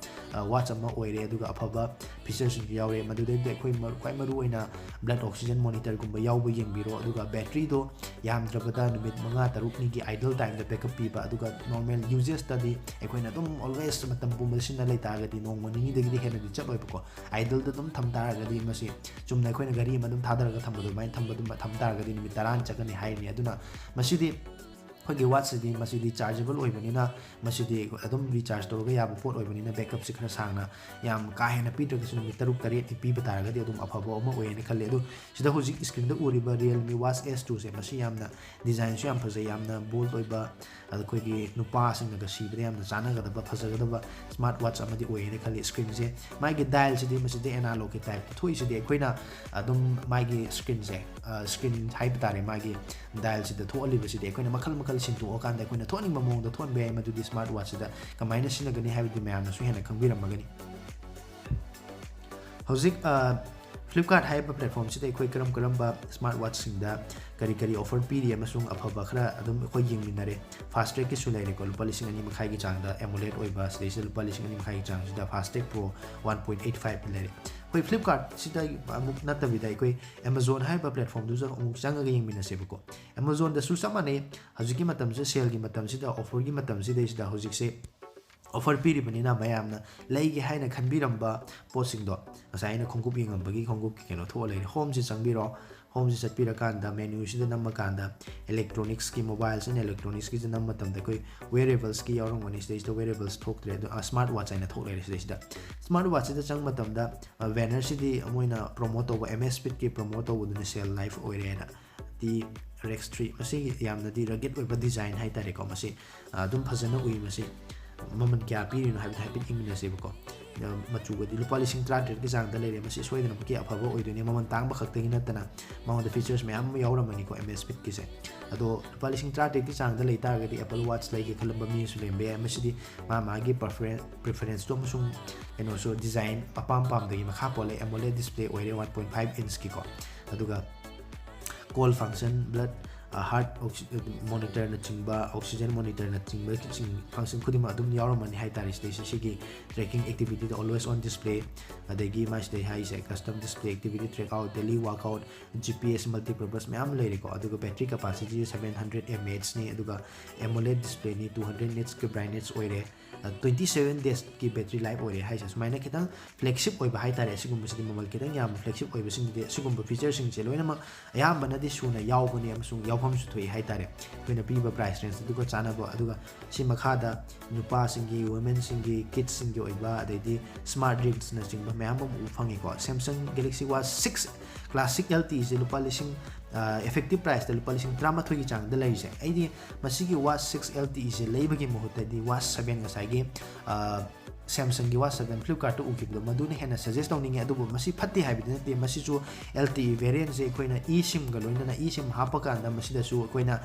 watch ꯑꯃ ꯑꯣꯏꯔꯦ꯫ ꯑꯗꯨꯒ ꯑꯐꯕ featureꯁꯤꯡꯁꯨ ꯌꯥꯎꯔꯦ꯫ ꯃꯗꯨꯗꯩꯗ ꯑꯩꯈꯣꯏ ꯃꯔꯨ-, ꯈ꯭ꯋꯥꯏ ꯃꯔꯨꯑꯣꯏꯅ blood oxygen monitorꯒꯨꯝꯕ ꯌꯥꯎꯕ ꯌꯦꯡꯕꯤꯔꯣ꯫ ꯑꯗꯨꯒ batteryꯗꯣ ꯌꯥꯝꯗ꯭ꯔꯕꯗ ꯅꯨꯃꯤꯠ ꯃꯉꯥ ꯇꯔꯨꯛꯅꯤꯒꯤ idle time ꯇꯥꯏꯝꯗ ꯕꯦꯛꯀꯞ ꯄꯤꯕ, ꯑꯗꯨꯒ ꯅꯣꯔꯃꯦꯜ ꯌꯨꯖꯦꯁꯇꯗꯤ ꯑꯩꯈꯣꯏꯅ ꯑꯗꯨꯝ ꯑꯣꯜꯋꯦꯁ ꯃꯇꯝ ꯄꯨꯝꯕꯗ ꯁꯤꯖꯤꯟꯅ ꯂꯩ ꯇꯥꯔꯒꯗꯤ ꯅꯣꯡꯃ ꯅꯤꯅꯤꯗꯒꯤꯗꯤ ꯍꯦꯟꯅꯗꯤ ꯆꯠꯂꯣꯏꯕꯀꯣ꯫ ꯑꯥꯏꯗꯜꯗ ꯑꯗꯨꯝ ꯊꯝ ꯇꯥꯔꯒꯗꯤ ꯃꯁꯤ ꯆꯨꯝꯅ ꯑꯩꯈꯣꯏꯅ ꯒꯥꯔꯤ ꯑꯃ ꯑꯗꯨꯝ ꯊꯥꯗꯔꯒ ꯊꯝꯕ ꯑꯗꯨꯃꯥꯏꯅ ꯊꯝꯕ ꯑꯗꯨꯝ ꯊꯝ ꯇꯥꯔꯒꯗꯤ ꯅꯨꯃꯤꯠ ꯇꯔꯥ ꯆꯠꯀꯅꯤ ꯍꯥꯏꯔꯤꯅꯤ꯫ ꯑꯗꯨꯅ ꯃꯁꯤꯗꯤ ꯑꯩꯈꯣꯏꯒꯤ ꯋꯥꯠꯁꯤꯗꯤ ꯃꯁꯤꯗꯤ ꯆꯥꯔꯖꯦꯕꯜ ꯑꯣꯏꯕꯅꯤꯅ ꯃꯁꯤꯗꯤ ꯑꯗꯨꯝ ꯔꯤꯆꯥꯔꯖ ꯇꯧꯔꯒ ꯌꯥꯕ ꯄꯣꯠ ꯑꯣꯏꯕꯅꯤꯅ ꯕꯦꯛꯀꯞꯁꯤ ꯈꯔ ꯁꯥꯡꯅ ꯌꯥꯝ ꯀꯥ ꯍꯦꯟꯅ ꯄꯤꯗ꯭ꯔꯒꯁꯨ ꯅꯨꯃꯤꯠ ꯇꯔꯨꯛ ꯇꯔꯦꯠꯇꯤ ꯄꯤꯕ ꯇꯥꯔꯒꯗꯤ ꯑꯗꯨꯝ ꯑꯐꯕ ꯑꯃ ꯑꯣꯏꯌꯦꯅ ꯈꯜꯂꯦ꯫ ꯑꯗꯨ ꯁꯤꯗ ꯍꯧꯖꯤꯛ ꯏꯁꯀ꯭ꯔꯤꯟꯗ ꯎꯔꯤꯕ Realme Watch S two ꯁꯦ, ꯃꯁꯤ ꯌꯥꯝꯅ ꯗꯤꯖꯥꯏꯟꯁꯨ ꯌꯥꯝ ꯐꯖꯩ, ꯌꯥꯝꯅ ꯕꯣꯜꯗ ꯑꯣꯏꯕ, ꯑꯩꯈꯣꯏꯒꯤ ꯅꯨꯄꯥꯁꯤꯡꯅꯒ ꯁꯤꯕꯗ ꯌꯥꯝꯅ ꯆꯥꯟꯅꯒꯗꯕ ꯐꯖꯒꯗꯕ ꯁ꯭ꯃꯥꯔꯠ ꯋꯥꯠꯆ ꯑꯃꯗꯤ ꯑꯣꯏꯌꯦꯅ ꯈꯜꯂꯤ꯫ ꯏꯁꯀ꯭ꯔꯤꯟꯁꯦ, ꯃꯥꯒꯤ ꯗꯥꯏꯜꯁꯤꯗꯤ ꯃꯁꯤꯗꯤ ꯑꯦꯅꯥꯂꯣꯛꯀꯤ ꯇꯥꯏꯞꯇ ꯊꯣꯛꯏꯁꯤꯗꯤ ꯑꯩꯈꯣꯏꯅ ꯑꯗꯨꯝ ꯃꯥꯒꯤ ꯏꯁꯀ꯭ꯔꯤꯟꯁꯦ, ꯏꯁꯀ꯭ꯔꯤꯟ ꯍꯥꯏꯕ ꯇꯥꯔꯦ, ꯃꯥꯒꯤ ꯗꯥꯏꯜꯁꯤꯗ ꯊꯣꯛꯍꯜꯂꯤꯕꯁꯤꯗꯤ ꯑꯩꯈꯣꯏꯅ ꯃꯈꯜ ꯃꯈꯜ ꯁꯤꯟꯗꯣꯛꯑꯀꯥꯟꯗ ꯑꯩꯈꯣꯏꯅ ꯊꯣꯛꯍꯟꯅꯤꯡꯕ ꯃꯑꯣꯡꯗ ꯊꯣꯛꯍꯟꯕ ꯌꯥꯏ꯫ ꯃꯗꯨꯗꯤ ꯁ꯭ꯃꯥꯔꯠ ꯋꯥꯠꯁꯤꯗ ꯀꯃꯥꯏꯅ ꯁꯤꯖꯤꯟꯅꯒꯅꯤ ꯍꯥꯏꯕꯗꯨ ꯃꯌꯥꯝꯅꯁꯨ ꯍꯦꯟꯅ ꯈꯪꯕꯤꯔꯝꯃꯒꯅꯤ꯫ ꯍꯧꯖꯤꯛ Flipkart ꯍꯥꯏꯔꯤꯕ ꯄ꯭ꯂꯦꯠꯐꯣꯝꯁꯤꯗ ꯑꯩꯈꯣꯏ ꯀꯔꯝ ꯀꯔꯝꯕ ꯁ꯭ꯃꯥꯔꯠ ꯋꯥꯠꯁꯤꯡꯗ ꯀꯔꯤ ꯀꯔꯤ ꯑꯣꯐꯔ ꯄꯤꯔꯤ ꯑꯃꯁꯨꯡ ꯑꯐꯕ ꯈꯔ ꯑꯗꯨꯝ ꯑꯩꯈꯣꯏ ꯌꯦꯡꯃꯤꯟꯅꯔꯦ꯫ ꯐꯥꯁ ꯇ꯭ꯔꯦꯛꯀꯤꯁꯨ ꯂꯩꯔꯦꯀꯣ, ꯂꯨꯄꯥ ꯂꯤꯁꯤꯡ ꯑꯅꯤ ꯃꯈꯥꯏꯒꯤ ꯆꯥꯡꯗ AMOLED ꯑꯣꯏꯕ, ꯁꯤꯗꯩꯁꯤꯗ ꯂꯨꯄꯥ ꯂꯤꯁꯤꯡ ꯑꯅꯤ ꯃꯈꯥꯏꯒꯤ ꯆꯥꯡꯁꯤꯗ Fastrack pro one point eight five ꯂꯩꯔꯦ꯫ ꯑꯩꯈꯣꯏ ꯐ꯭ꯂꯤꯞꯀꯥꯔꯠꯁꯤꯗ ꯑꯃꯨꯛ ꯅꯠꯇꯕꯤꯗ ꯑꯩꯈꯣꯏ ꯑꯦꯃꯥꯖꯣꯟ ꯍꯥꯏꯔꯤꯕ ꯄ꯭ꯂꯦꯠꯐꯣꯝꯗꯨꯁꯨ ꯑꯃꯨꯛ ꯆꯪꯉꯒ ꯌꯦꯡꯃꯤꯟꯅꯁꯦꯕꯀꯣ꯫ ꯑꯦꯃꯥꯖꯣꯟꯗꯁꯨ ꯆꯞ ꯃꯥꯟꯅꯩ꯫ ꯍꯧꯖꯤꯛꯀꯤ ꯃꯇꯝꯁꯤꯗ, ꯁꯦꯜꯒꯤ ꯃꯇꯝꯁꯤꯗ, ꯑꯣꯐꯔꯒꯤ ꯃꯇꯝꯁꯤꯗꯩꯁꯤꯗ ꯍꯧꯖꯤꯛꯁꯦ ꯑꯣꯐꯔ ꯄꯤꯔꯤꯕꯅꯤꯅ ꯃꯌꯥꯝꯅ ꯂꯩꯒꯦ ꯍꯥꯏꯅ ꯈꯟꯕꯤꯔꯝꯕ ꯄꯣꯠꯁꯤꯡꯗꯣ, ꯉꯁꯥꯏ ꯑꯩꯅ ꯈꯣꯡꯎꯞ ꯌꯦꯡꯉꯝꯕꯒꯤ ꯈꯣꯡꯎꯞꯀꯤ ꯀꯩꯅꯣ ꯊꯣꯛꯑ ꯂꯩꯔꯦ꯫ ꯍꯣꯝꯁꯤ ꯆꯪꯕꯤꯔꯣ꯫ ꯍꯣꯝꯁꯤ ꯆꯠꯄꯤꯔꯀꯥꯟꯗ ꯃꯦꯅ꯭ꯌꯨꯁꯤꯗ ꯅꯝꯃꯀꯥꯟꯗ electronicsꯀꯤ, mobiles and electronicsꯀꯤꯁꯤꯗ ꯅꯝꯕ ꯃꯇꯝꯗ ꯑꯩꯈꯣꯏ wearablesꯀꯤ ꯌꯥꯎꯔꯝꯒꯅꯤ꯫ ꯁꯤꯗꯩꯁꯤꯗ wearables ꯊꯣꯛꯇ꯭ꯔꯦ, ꯑꯗꯣ ꯁ꯭ꯃꯥꯔꯠ ꯋꯥꯠꯆ ꯍꯥꯏꯅ ꯊꯣꯛ ꯂꯩꯔꯦ꯫ ꯁꯤꯗꯩꯁꯤꯗ ꯁ꯭ꯃꯥꯔꯠ ꯋꯥꯠꯆꯁꯤꯗ ꯆꯪꯕ ꯃꯇꯝꯗ bannerꯁꯤꯗꯤ ꯃꯣꯏꯅ ꯄ꯭ꯔꯣꯃꯣꯠ ꯇꯧꯕ, ꯑꯦꯝ ꯑꯦꯁ ꯐꯤꯠꯀꯤ ꯄ꯭ꯔꯣꯃꯣꯠ ꯇꯧꯕꯗꯨꯅ ꯁꯦꯜ ꯂꯥꯏꯐ ꯑꯣꯏꯔꯦꯅ꯫ ꯇꯤ ꯔꯦꯛꯁ ꯊ꯭ꯔꯤ, ꯃꯁꯤ ꯌꯥꯝꯅꯗꯤ rugged ꯑꯣꯏꯕ ꯗꯤꯖꯥꯏꯟ ꯍꯥꯏꯇꯥꯔꯦꯀꯣ꯫ ꯃꯁꯤ ꯑꯗꯨꯝ ꯐꯖꯅ ꯎꯏ꯫ ꯃꯁꯤ ꯃꯃꯜ ꯀꯌꯥ ꯄꯤꯔꯤꯅꯣ ꯍꯥꯏꯕꯗꯣ ꯍꯥꯏꯐꯦꯠ ꯌꯦꯡꯃꯤꯟꯅꯁꯦꯕꯀꯣ꯫ ꯃꯆꯨꯒꯗꯤ ꯂꯨꯄꯥ ꯂꯤꯁꯤꯡ ꯇꯔꯥꯇꯔꯦꯠꯀꯤ ꯆꯥꯡꯗ ꯂꯩꯔꯦ꯫ ꯃꯁꯤ ꯁꯣꯏꯗꯅꯃꯛꯀꯤ ꯑꯐꯕ ꯑꯣꯏꯗꯣꯏꯅꯤ꯫ ꯃꯃꯜ ꯇꯥꯡꯕ ꯈꯛꯇꯒꯤ ꯅꯠꯇꯅ ꯃꯉꯣꯟꯗ features ꯃꯌꯥꯝ ꯑꯃ ꯌꯥꯎꯔꯝꯃꯅꯤꯀꯣ, ꯑꯦꯝ ꯑꯦꯁ ꯐꯤꯠꯀꯤꯁꯦ꯫ ꯑꯗꯣ ꯂꯨꯄꯥ ꯂꯤꯁꯤꯡ ꯇꯔꯥꯇꯔꯦꯠꯀꯤ ꯆꯥꯡꯗ ꯂꯩ ꯇꯥꯔꯒꯗꯤ Apple Watch ꯂꯩꯒꯦ ꯈꯜꯂꯝꯕ ꯃꯤꯁꯨ ꯂꯩꯔꯝꯕ ꯌꯥꯏ꯫ ꯃꯁꯤꯗꯤ ꯃꯥ ꯃꯥꯒꯤ preferenceꯇꯣ ꯑꯃꯁꯨꯡ ꯀꯩꯅꯣꯁꯨ, ꯗꯤꯖꯥꯏꯟ ꯑꯄꯥꯝ ꯄꯥꯝꯗꯒꯤ ꯃꯈꯥ ꯄꯣꯜꯂꯦ꯫ AMOLED display ꯑꯣꯏꯔꯦ, ꯋꯥꯟ ꯄꯣꯏꯟ ꯐꯥꯏꯚ inchꯀꯤꯀꯣ꯫ ꯑꯗꯨꯒ call function, blood heart monitorꯅꯆꯤꯡꯕ, oxygen monitorꯅꯆꯤꯡꯕ function ꯈꯨꯗꯤꯡꯃꯛ ꯑꯗꯨꯝ ꯌꯥꯎꯔꯝꯃꯅꯤ ꯍꯥꯏꯇꯥꯔꯦ꯫ ꯁꯤꯗꯩꯁꯤ ꯁꯤꯒꯤ tracking activityꯗ always on display, ꯑꯗꯒꯤ ꯃꯥꯏꯁꯤꯗꯩ ꯍꯥꯏꯔꯤꯁꯦ custom display, activity track out, daily workout, G P S, multi purpose ꯃꯌꯥꯝ ꯂꯩꯔꯦꯀꯣ꯫ ꯑꯗꯨꯒ battery capacityꯁꯦ seven hundred mAhꯅꯤ, ꯑꯗꯨꯒ AMOLED displayꯅꯤ, two hundred nitsꯀꯤ brightness ꯑꯣꯏꯔꯦ, twenty seven daysꯀꯤ battery life ꯑꯣꯏꯔꯦ ꯍꯥꯏꯁꯦ꯫ ꯁꯨꯃꯥꯏꯅ ꯈꯤꯇꯪ flagship ꯑꯣꯏꯕ ꯍꯥꯏꯇꯥꯔꯦ꯫ ꯑꯁꯤꯒꯨꯝꯕꯁꯤꯗꯤ ꯃꯃꯜ ꯈꯤꯇꯪ ꯌꯥꯝꯕ flagship ꯑꯣꯏꯕꯁꯤꯡꯗꯤ ꯑꯁꯤꯒꯨꯝꯕ featureꯁꯤꯡꯁꯦ ꯂꯣꯏꯅꯃꯛ ꯑꯌꯥꯝꯕꯅꯗꯤ ꯁꯨꯅ ꯌꯥꯎꯕꯅꯤ ꯑꯃꯁꯨꯡ ꯌꯥꯎꯐꯝꯁꯨ ꯊꯣꯛꯏ ꯍꯥꯏꯇꯥꯔꯦ꯫ ꯑꯩꯈꯣꯏꯅ ꯄꯤꯕ price range ꯑꯗꯨꯒ ꯆꯥꯟꯅꯕ, ꯑꯗꯨꯒ ꯁꯤ ꯃꯈꯥꯗ ꯅꯨꯄꯥꯁꯤꯡꯒꯤ, womenꯁꯤꯡꯒꯤ, kidsꯁꯤꯡꯒꯤ ꯑꯣꯏꯕ, ꯑꯗꯩꯗꯤ smart ringsꯅꯆꯤꯡꯕ ꯃꯌꯥꯝ ꯑꯃ ꯎꯕ ꯐꯪꯉꯤꯀꯣ꯫ Samsung Galaxy Watch six Classic L T Eꯁꯦ ꯂꯨꯄꯥ ꯂꯤꯁꯤꯡ, effective priceꯇ ꯂꯨꯄꯥ ꯂꯤꯁꯤꯡ ꯇꯔꯥꯃꯥꯊꯣꯏꯒꯤ ꯆꯥꯡꯗ ꯂꯩꯔꯤꯁꯦ꯫ ꯑꯩꯗꯤ ꯃꯁꯤꯒꯤ Watch six L T Eꯁꯦ ꯂꯩꯕꯒꯤ ꯃꯍꯨꯠꯇꯗꯤ Watch seven ꯉꯁꯥꯏꯒꯤ Samsungꯒꯤ Watch seven Flipkartꯇ ꯎꯈꯤꯕꯗꯣ, ꯃꯗꯨꯅ ꯍꯦꯟꯅ suggest ꯇꯧꯅꯤꯡꯉꯤ꯫ ꯑꯗꯨꯕꯨ ꯃꯁꯤ ꯐꯠꯇꯦ ꯍꯥꯏꯕꯗꯤ ꯅꯠꯇꯦ, ꯃꯁꯤꯁꯨ L T E variantꯁꯦ ꯑꯩꯈꯣꯏꯅ eSIMꯒ ꯂꯣꯏꯅꯅ eSIM ꯍꯥꯞꯄꯀꯥꯟꯗ ꯃꯁꯤꯗꯁꯨ ꯑꯩꯈꯣꯏꯅ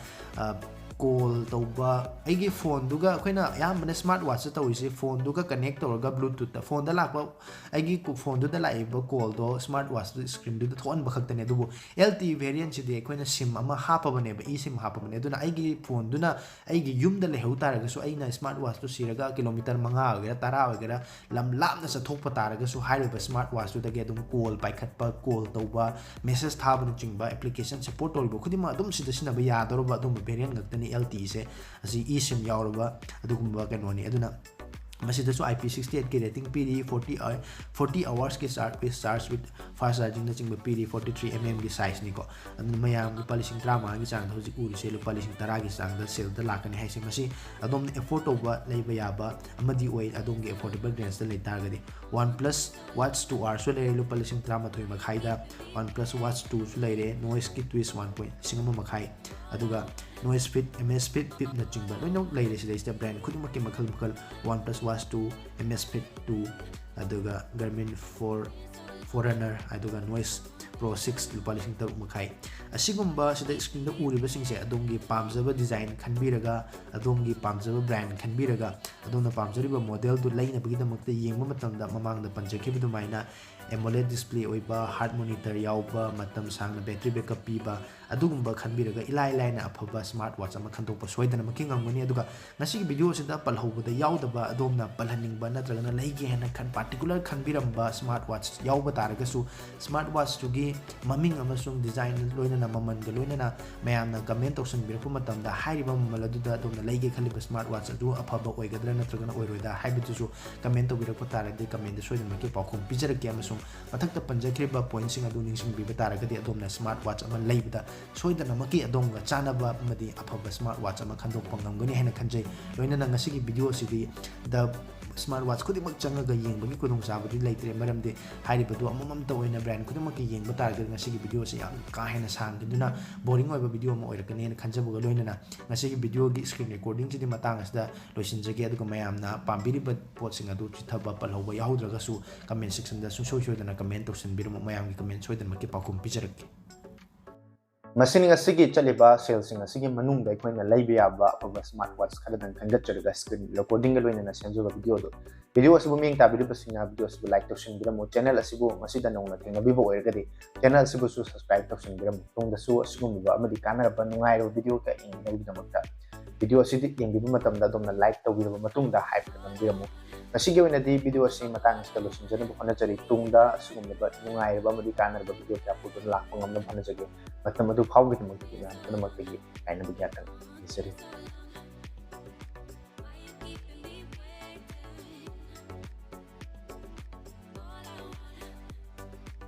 call ꯇꯧꯕ, ꯑꯩꯒꯤ phoneꯗꯨꯒ, ꯑꯩꯈꯣꯏꯅ ꯑꯌꯥꯝꯕꯅ smart watchꯇ ꯇꯧꯔꯤꯁꯦ phoneꯗꯨꯒ connect ꯇꯧꯔꯒ Bluetoothꯇ, phoneꯗ ꯂꯥꯛꯄ, ꯑꯩꯒꯤ phoneꯗꯨꯗ ꯂꯥꯛꯏꯕ callꯗꯣ smart watchꯇꯨ screenꯗꯨꯗ ꯊꯣꯛꯍꯟꯕ ꯈꯛꯇꯅꯦ꯫ ꯑꯗꯨꯕꯨ L T E variantꯁꯤꯗꯤ ꯑꯩꯈꯣꯏꯅ SIM ꯑꯃ ꯍꯥꯞꯄꯕꯅꯦꯕ, eSIM ꯍꯥꯞꯄꯕꯅꯦ꯫ ꯑꯗꯨꯅ ꯑꯩꯒꯤ phoneꯗꯨꯅ ꯑꯩꯒꯤ ꯌꯨꯝꯗ ꯂꯩꯍꯧ ꯇꯥꯔꯒꯁꯨ, ꯑꯩꯅ smart watchꯇꯨ ꯁꯤꯔꯒ kilometre ꯃꯉꯥ ꯑꯣꯏꯒꯦꯔꯥ, ꯇꯔꯥ ꯑꯣꯏꯒꯦꯔꯥ, ꯂꯝ ꯂꯥꯞꯅ ꯆꯠꯊꯣꯛꯄ ꯇꯥꯔꯒꯁꯨ, ꯍꯥꯏꯔꯤꯕ smart watchꯇꯨꯗꯒꯤ ꯑꯗꯨꯝ call ꯄꯥꯏꯈꯠꯄ, call ꯇꯧꯕ, message ꯊꯥꯕꯅꯆꯤꯡꯕ, application support ꯇꯧꯔꯤꯕ ꯈꯨꯗꯤꯡꯃꯛ ꯑꯗꯨꯝ ꯁꯤꯗ ꯁꯤꯖꯤꯟꯅꯕ ꯌꯥꯗꯧꯔꯕ ꯑꯗꯨꯝꯕ variant ꯉꯥꯛꯇꯅꯤ꯫ L T Eꯁꯦ ꯑꯁꯤ eSIM ꯌꯥꯎꯔꯕ ꯑꯗꯨꯒꯨꯝꯕ ꯀꯩꯅꯣꯅꯤ꯫ ꯑꯗꯨꯅ ꯃꯁꯤꯗꯁꯨ I P sixty eightꯀꯤ rating ꯄꯤꯔꯤ, forty forty hoursꯀꯤ charge with, charge with fast chargingꯅꯆꯤꯡꯕ ꯄꯤꯔꯤ, forty three mmꯒꯤ sizeꯅꯤꯀꯣ꯫ ꯑꯗꯨꯅ ꯃꯌꯥꯝ ꯂꯨꯄꯥ ꯂꯤꯁꯤꯡ ꯇꯔꯥꯃꯉꯥꯒꯤ ꯆꯥꯡꯗ ꯍꯧꯖꯤꯛ ꯎꯔꯤꯁꯦ ꯂꯨꯄꯥ ꯂꯤꯁꯤꯡ ꯇꯔꯥꯒꯤ ꯆꯥꯡꯗ saleꯗ ꯂꯥꯛꯀꯅꯤ ꯍꯥꯏꯁꯦ꯫ ꯃꯁꯤ ꯑꯗꯣꯝꯅ afford ꯇꯧꯕ, ꯂꯩꯕ ꯌꯥꯕ ꯑꯃꯗꯤ ꯑꯣꯏ, ꯑꯗꯣꯝꯒꯤ affordable rangeꯇ ꯂꯩ ꯇꯥꯔꯒꯗꯤ꯫ OnePlus Watch two Rꯁꯨ ꯂꯩꯔꯦ ꯂꯨꯄꯥ ꯂꯤꯁꯤꯡ ꯇꯔꯥꯃꯥꯊꯣꯏ ꯃꯈꯥꯏꯗ, OnePlus Watch twoꯁꯨ ꯂꯩꯔꯦ, noiseꯀꯤ twist one point, ꯂꯤꯁꯤꯡ ꯑꯃ ꯃꯈꯥꯏ, ꯑꯗꯨꯒ Noisefit, Amazfit, Peepꯅꯆꯤꯡꯕ ꯂꯣꯏꯅꯃꯛ ꯂꯩꯔꯦ꯫ ꯁꯤꯗꯩꯁꯤꯗ brand ꯈꯨꯗꯤꯡꯃꯛꯀꯤ ꯃꯈꯜ ꯃꯈꯜ, OnePlus Watch two, Amazfit two, ꯑꯗꯨꯒ Garmin Four, Forerunner, ꯑꯗꯨꯒ Noise Pro six ꯂꯨꯄꯥ ꯂꯤꯁꯤꯡ ꯇꯔꯨꯛ ꯃꯈꯥꯏ꯫ ꯑꯁꯤꯒꯨꯝꯕ ꯁꯤꯗ screenꯗ ꯎꯔꯤꯕꯁꯤꯡꯁꯦ ꯑꯗꯣꯝꯒꯤ ꯄꯥꯝꯖꯕ design ꯈꯟꯕꯤꯔꯒ, ꯑꯗꯣꯝꯒꯤ ꯄꯥꯝꯖꯕ brand ꯈꯟꯕꯤꯔꯒ, ꯑꯗꯣꯝꯅ ꯄꯥꯝꯖꯔꯤꯕ modelꯗꯨ ꯂꯩꯅꯕꯒꯤꯗꯃꯛꯇ ꯌꯦꯡꯕ ꯃꯇꯝꯗ, ꯃꯃꯥꯡꯗ ꯄꯟꯖꯈꯤꯕ ꯑꯗꯨꯃꯥꯏꯅ ꯑꯦꯃꯣꯂꯦꯗ ꯗꯤꯁꯄ꯭ꯂꯦ ꯑꯣꯏꯕ, ꯍꯥꯔꯠ ꯃꯣꯅꯤꯇꯔ ꯌꯥꯎꯕ, ꯃꯇꯝ ꯁꯥꯡꯅ ꯕꯦꯇ꯭ꯔꯤ ꯕꯦꯛꯀꯞ ꯄꯤꯕ, ꯑꯗꯨꯒꯨꯝꯕ ꯈꯟꯕꯤꯔꯒ ꯏꯂꯥꯏ ꯂꯥꯏꯅ ꯑꯐꯕ ꯁ꯭ꯃꯥꯔꯠ ꯋꯥꯆ ꯑꯃ ꯈꯟꯗꯣꯛꯄ ꯁꯣꯏꯗꯅꯃꯛꯀꯤ ꯉꯝꯒꯅꯤ꯫ ꯑꯗꯨꯒ ꯉꯁꯤꯒꯤ ꯚꯤꯗꯤꯑꯣ ꯑꯁꯤꯗ ꯄꯜꯍꯧꯕꯗ ꯌꯥꯎꯗꯕ, ꯑꯗꯣꯝꯅ ꯄꯜꯍꯟꯅꯤꯡꯕ ꯅꯠꯇ꯭ꯔꯒꯅ ꯂꯩꯒꯦ ꯍꯥꯏꯅ ꯈꯟ ꯄꯥꯔꯇꯤꯀꯨꯂꯔ ꯈꯟꯕꯤꯔꯝꯕ ꯁ꯭ꯃꯥꯔꯠ ꯋꯥꯆ ꯌꯥꯎꯕ ꯇꯥꯔꯒꯁꯨ, ꯁ꯭ꯃꯥꯔꯠ ꯋꯥꯆꯇꯨꯒꯤ ꯃꯃꯤꯡ ꯑꯃꯁꯨꯡ ꯗꯤꯖꯥꯏꯟ ꯂꯣꯏꯅꯅ ꯃꯃꯜꯒ ꯂꯣꯏꯅꯅ ꯃꯌꯥꯝꯅ ꯀꯃꯦꯟ ꯇꯧꯁꯟꯕꯤꯔꯛꯄ ꯃꯇꯝꯗ, ꯍꯥꯏꯔꯤꯕ ꯃꯃꯜ ꯑꯗꯨꯗ ꯑꯗꯣꯝꯅ ꯂꯩꯒꯦ ꯈꯜꯂꯤꯕ ꯁ꯭ꯃꯥꯔꯠ ꯋꯥꯆ ꯑꯗꯨ ꯑꯐꯕ ꯑꯣꯏꯒꯗ꯭ꯔꯥ ꯅꯠꯇ꯭ꯔꯒꯅ ꯑꯣꯏꯔꯣꯏꯗ꯭ꯔꯥ ꯍꯥꯏꯕꯗꯨꯁꯨ ꯀꯃꯦꯟ ꯇꯧꯕꯤꯔꯛꯄ ꯇꯥꯔꯗꯤ, ꯀꯃꯦꯟꯗ ꯁꯣꯏꯗꯅꯃꯛꯀꯤ ꯄꯥꯎꯈꯨꯝ ꯄꯤꯖꯔꯛꯀꯦ꯫ ꯑꯃꯁꯨꯡ ꯃꯊꯛꯇ ꯄꯟꯖꯈ꯭ꯔꯤꯕ ꯄꯣꯏꯟꯠꯁꯤꯡ ꯑꯗꯨ ꯅꯤꯡꯁꯤꯡꯕꯤꯕ ꯇꯥꯔꯒꯗꯤ, ꯑꯗꯣꯝꯅ ꯁ꯭ꯃꯥꯔꯠ ꯋꯥꯆ ꯑꯃ ꯂꯩꯕꯗ ꯁꯣꯏꯗꯅꯃꯛꯀꯤ ꯑꯗꯣꯝꯒ ꯆꯥꯟꯅꯕ ꯑꯃꯗꯤ ꯑꯐꯕ ꯁ꯭ꯃꯥꯔꯠ ꯋꯥꯆ ꯑꯃ ꯈꯟꯗꯣꯛꯄ ꯉꯝꯒꯅꯤ ꯍꯥꯏꯅ ꯈꯟꯖꯩ꯫ ꯂꯣꯏꯅꯅ ꯉꯁꯤꯒꯤ ꯚꯤꯗꯤꯑꯣ ꯑꯁꯤꯗꯤ ꯗ ꯁ꯭ꯃꯥꯔꯠ ꯋꯥꯆ ꯈꯨꯗꯤꯡꯃꯛ ꯆꯪꯉꯒ ꯌꯦꯡꯕꯒꯤ ꯈꯨꯗꯣꯡꯆꯥꯕꯗꯤ ꯂꯩꯇ꯭ꯔꯦ, ꯃꯔꯝꯗꯤ ꯍꯥꯏꯔꯤꯕꯗꯨ ꯑꯃꯃꯝꯇ ꯑꯣꯏꯅ ꯕ꯭ꯔꯥꯟ ꯈꯨꯗꯤꯡꯃꯛꯀꯤ ꯌꯦꯡꯕ ꯇꯥꯔꯒꯗꯤ ꯉꯁꯤꯒꯤ ꯚꯤꯗꯤꯑꯣ ꯑꯁꯤ ꯌꯥꯝ ꯀꯥ ꯍꯦꯟꯅ ꯁꯥꯡꯈꯤꯗꯨꯅ ꯕꯣꯔꯤꯡ ꯑꯣꯏꯕ ꯚꯤꯗꯤꯑꯣ ꯑꯃ ꯑꯣꯏꯔꯛꯀꯅꯤ ꯍꯥꯏꯅ ꯈꯟꯖꯕꯒ ꯂꯣꯏꯅꯅ ꯉꯁꯤꯒꯤ ꯚꯤꯗꯤꯑꯣꯒꯤ ꯁ꯭ꯀ꯭ꯔꯤꯟ ꯔꯦꯀꯣꯔꯗꯤꯡꯁꯤꯗꯤ ꯃꯇꯥꯡ ꯑꯁꯤꯗ ꯂꯣꯏꯁꯤꯟꯖꯒꯦ꯫ ꯑꯗꯨꯒ ꯃꯌꯥꯝꯅ ꯄꯥꯝꯕꯤꯔꯤꯕ ꯄꯣꯠꯁꯤꯡ ꯑꯗꯨ ꯆꯤꯊꯕ ꯄꯜꯍꯧꯕ ꯌꯥꯎꯍꯧꯗ꯭ꯔꯒꯁꯨ ꯀꯃꯦꯟ ꯁꯦꯛꯁꯟꯗ ꯁꯨꯡꯁꯣꯏ ꯁꯣꯏꯗꯅ ꯀꯃꯦꯟ ꯇꯧꯁꯤꯟꯕꯤꯔꯝꯃꯨ꯫ ꯃꯌꯥꯝꯒꯤ ꯀꯃꯦꯟ ꯁꯣꯏꯗꯅꯃꯛꯀꯤ ꯄꯥꯎꯈꯨꯝ ꯄꯤꯖꯔꯛꯀꯦ꯫ ꯃꯁꯤꯅꯤ ꯉꯁꯤꯒꯤ ꯆꯠꯂꯤꯕ ꯁꯦꯜꯁꯤꯡ ꯑꯁꯤꯒꯤ ꯃꯅꯨꯡꯗ ꯑꯩꯈꯣꯏꯅ ꯂꯩꯕ ꯌꯥꯕ ꯑꯐꯕ ꯁ꯭ꯃꯥꯔꯠ ꯋꯥꯆ ꯈꯔꯗꯪ ꯈꯟꯒꯠꯆꯔꯒ ꯁ꯭ꯀ꯭ꯔꯤꯟ ꯔꯦꯀꯣꯔꯗꯤꯡꯒ ꯂꯣꯏꯅꯅ ꯁꯦꯝꯖꯕ ꯚꯤꯗꯤꯑꯣꯗꯨ꯫ ꯚꯤꯗꯤꯑꯣ ꯑꯁꯤꯕꯨ ꯃꯤꯠꯌꯦꯡ ꯇꯥꯕꯤꯔꯤꯕꯁꯤꯡꯅ ꯚꯤꯗꯤꯑꯣ ꯑꯁꯤꯕꯨ ꯂꯥꯏꯛ ꯇꯧꯁꯤꯟꯕꯤꯔꯝꯃꯨ꯫ ꯆꯦꯅꯦꯜ ꯑꯁꯤꯕꯨ ꯃꯁꯤꯗ ꯅꯧꯅ ꯊꯦꯡꯅꯕꯤꯕ ꯑꯣꯏꯔꯒꯗꯤ ꯆꯦꯅꯦꯜ ꯑꯁꯤꯕꯨꯁꯨ ꯁꯕꯁꯀ꯭ꯔꯥꯏꯕ ꯇꯧꯁꯤꯟꯕꯤꯔꯝꯃꯨ꯫ ꯇꯨꯡꯗꯁꯨ ꯑꯁꯤꯒꯨꯝꯂꯕ ꯑꯃꯗꯤ ꯀꯥꯟꯅꯔꯕ ꯅꯨꯡꯉꯥꯏꯔꯕ ꯚꯤꯗꯤꯑꯣ ꯀꯌꯥ ꯌꯦꯡꯅꯕꯒꯤꯗꯃꯛꯇ ꯚꯤꯗꯤꯑꯣ ꯑꯁꯤꯗꯤ ꯌꯦꯡꯕꯤꯕ ꯃꯇꯝꯗ ꯑꯗꯣꯝꯅ ꯂꯥꯏꯛ ꯇꯧꯕꯤꯔꯕ ꯃꯇꯨꯡꯗ ꯍꯥꯏꯞꯇ ꯅꯝꯕꯤꯔꯝꯃꯨ꯫ ꯉꯁꯤꯒꯤ ꯑꯣꯏꯅꯗꯤ ꯚꯤꯗꯤꯑꯣ ꯑꯁꯤ ꯃꯇꯥꯡ ꯑꯁꯤꯗ ꯂꯣꯏꯁꯤꯟꯖꯅꯕ ꯍꯣꯠꯅꯖꯔꯤ꯫ ꯇꯨꯡꯗ ꯑꯁꯤꯒꯨꯝꯂꯕ ꯅꯨꯡꯉꯥꯏꯔꯕ ꯑꯃꯗꯤ ꯀꯥꯟꯅꯔꯕ ꯚꯤꯗꯤꯑꯣ ꯀꯌꯥ ꯄꯨꯗꯨꯅ ꯂꯥꯛꯄ ꯉꯝꯅꯕ ꯍꯣꯠꯅꯖꯒꯦ꯫ ꯃꯇꯝ ꯑꯗꯨ ꯐꯥꯎꯕꯒꯤꯗꯃꯛꯇꯗꯤ ꯃꯌꯥꯝ ꯄꯨꯝꯅꯃꯛꯇꯒꯤ ꯀꯥꯏꯅꯕ ꯌꯥꯊꯪ ꯅꯤꯖꯔꯤ꯫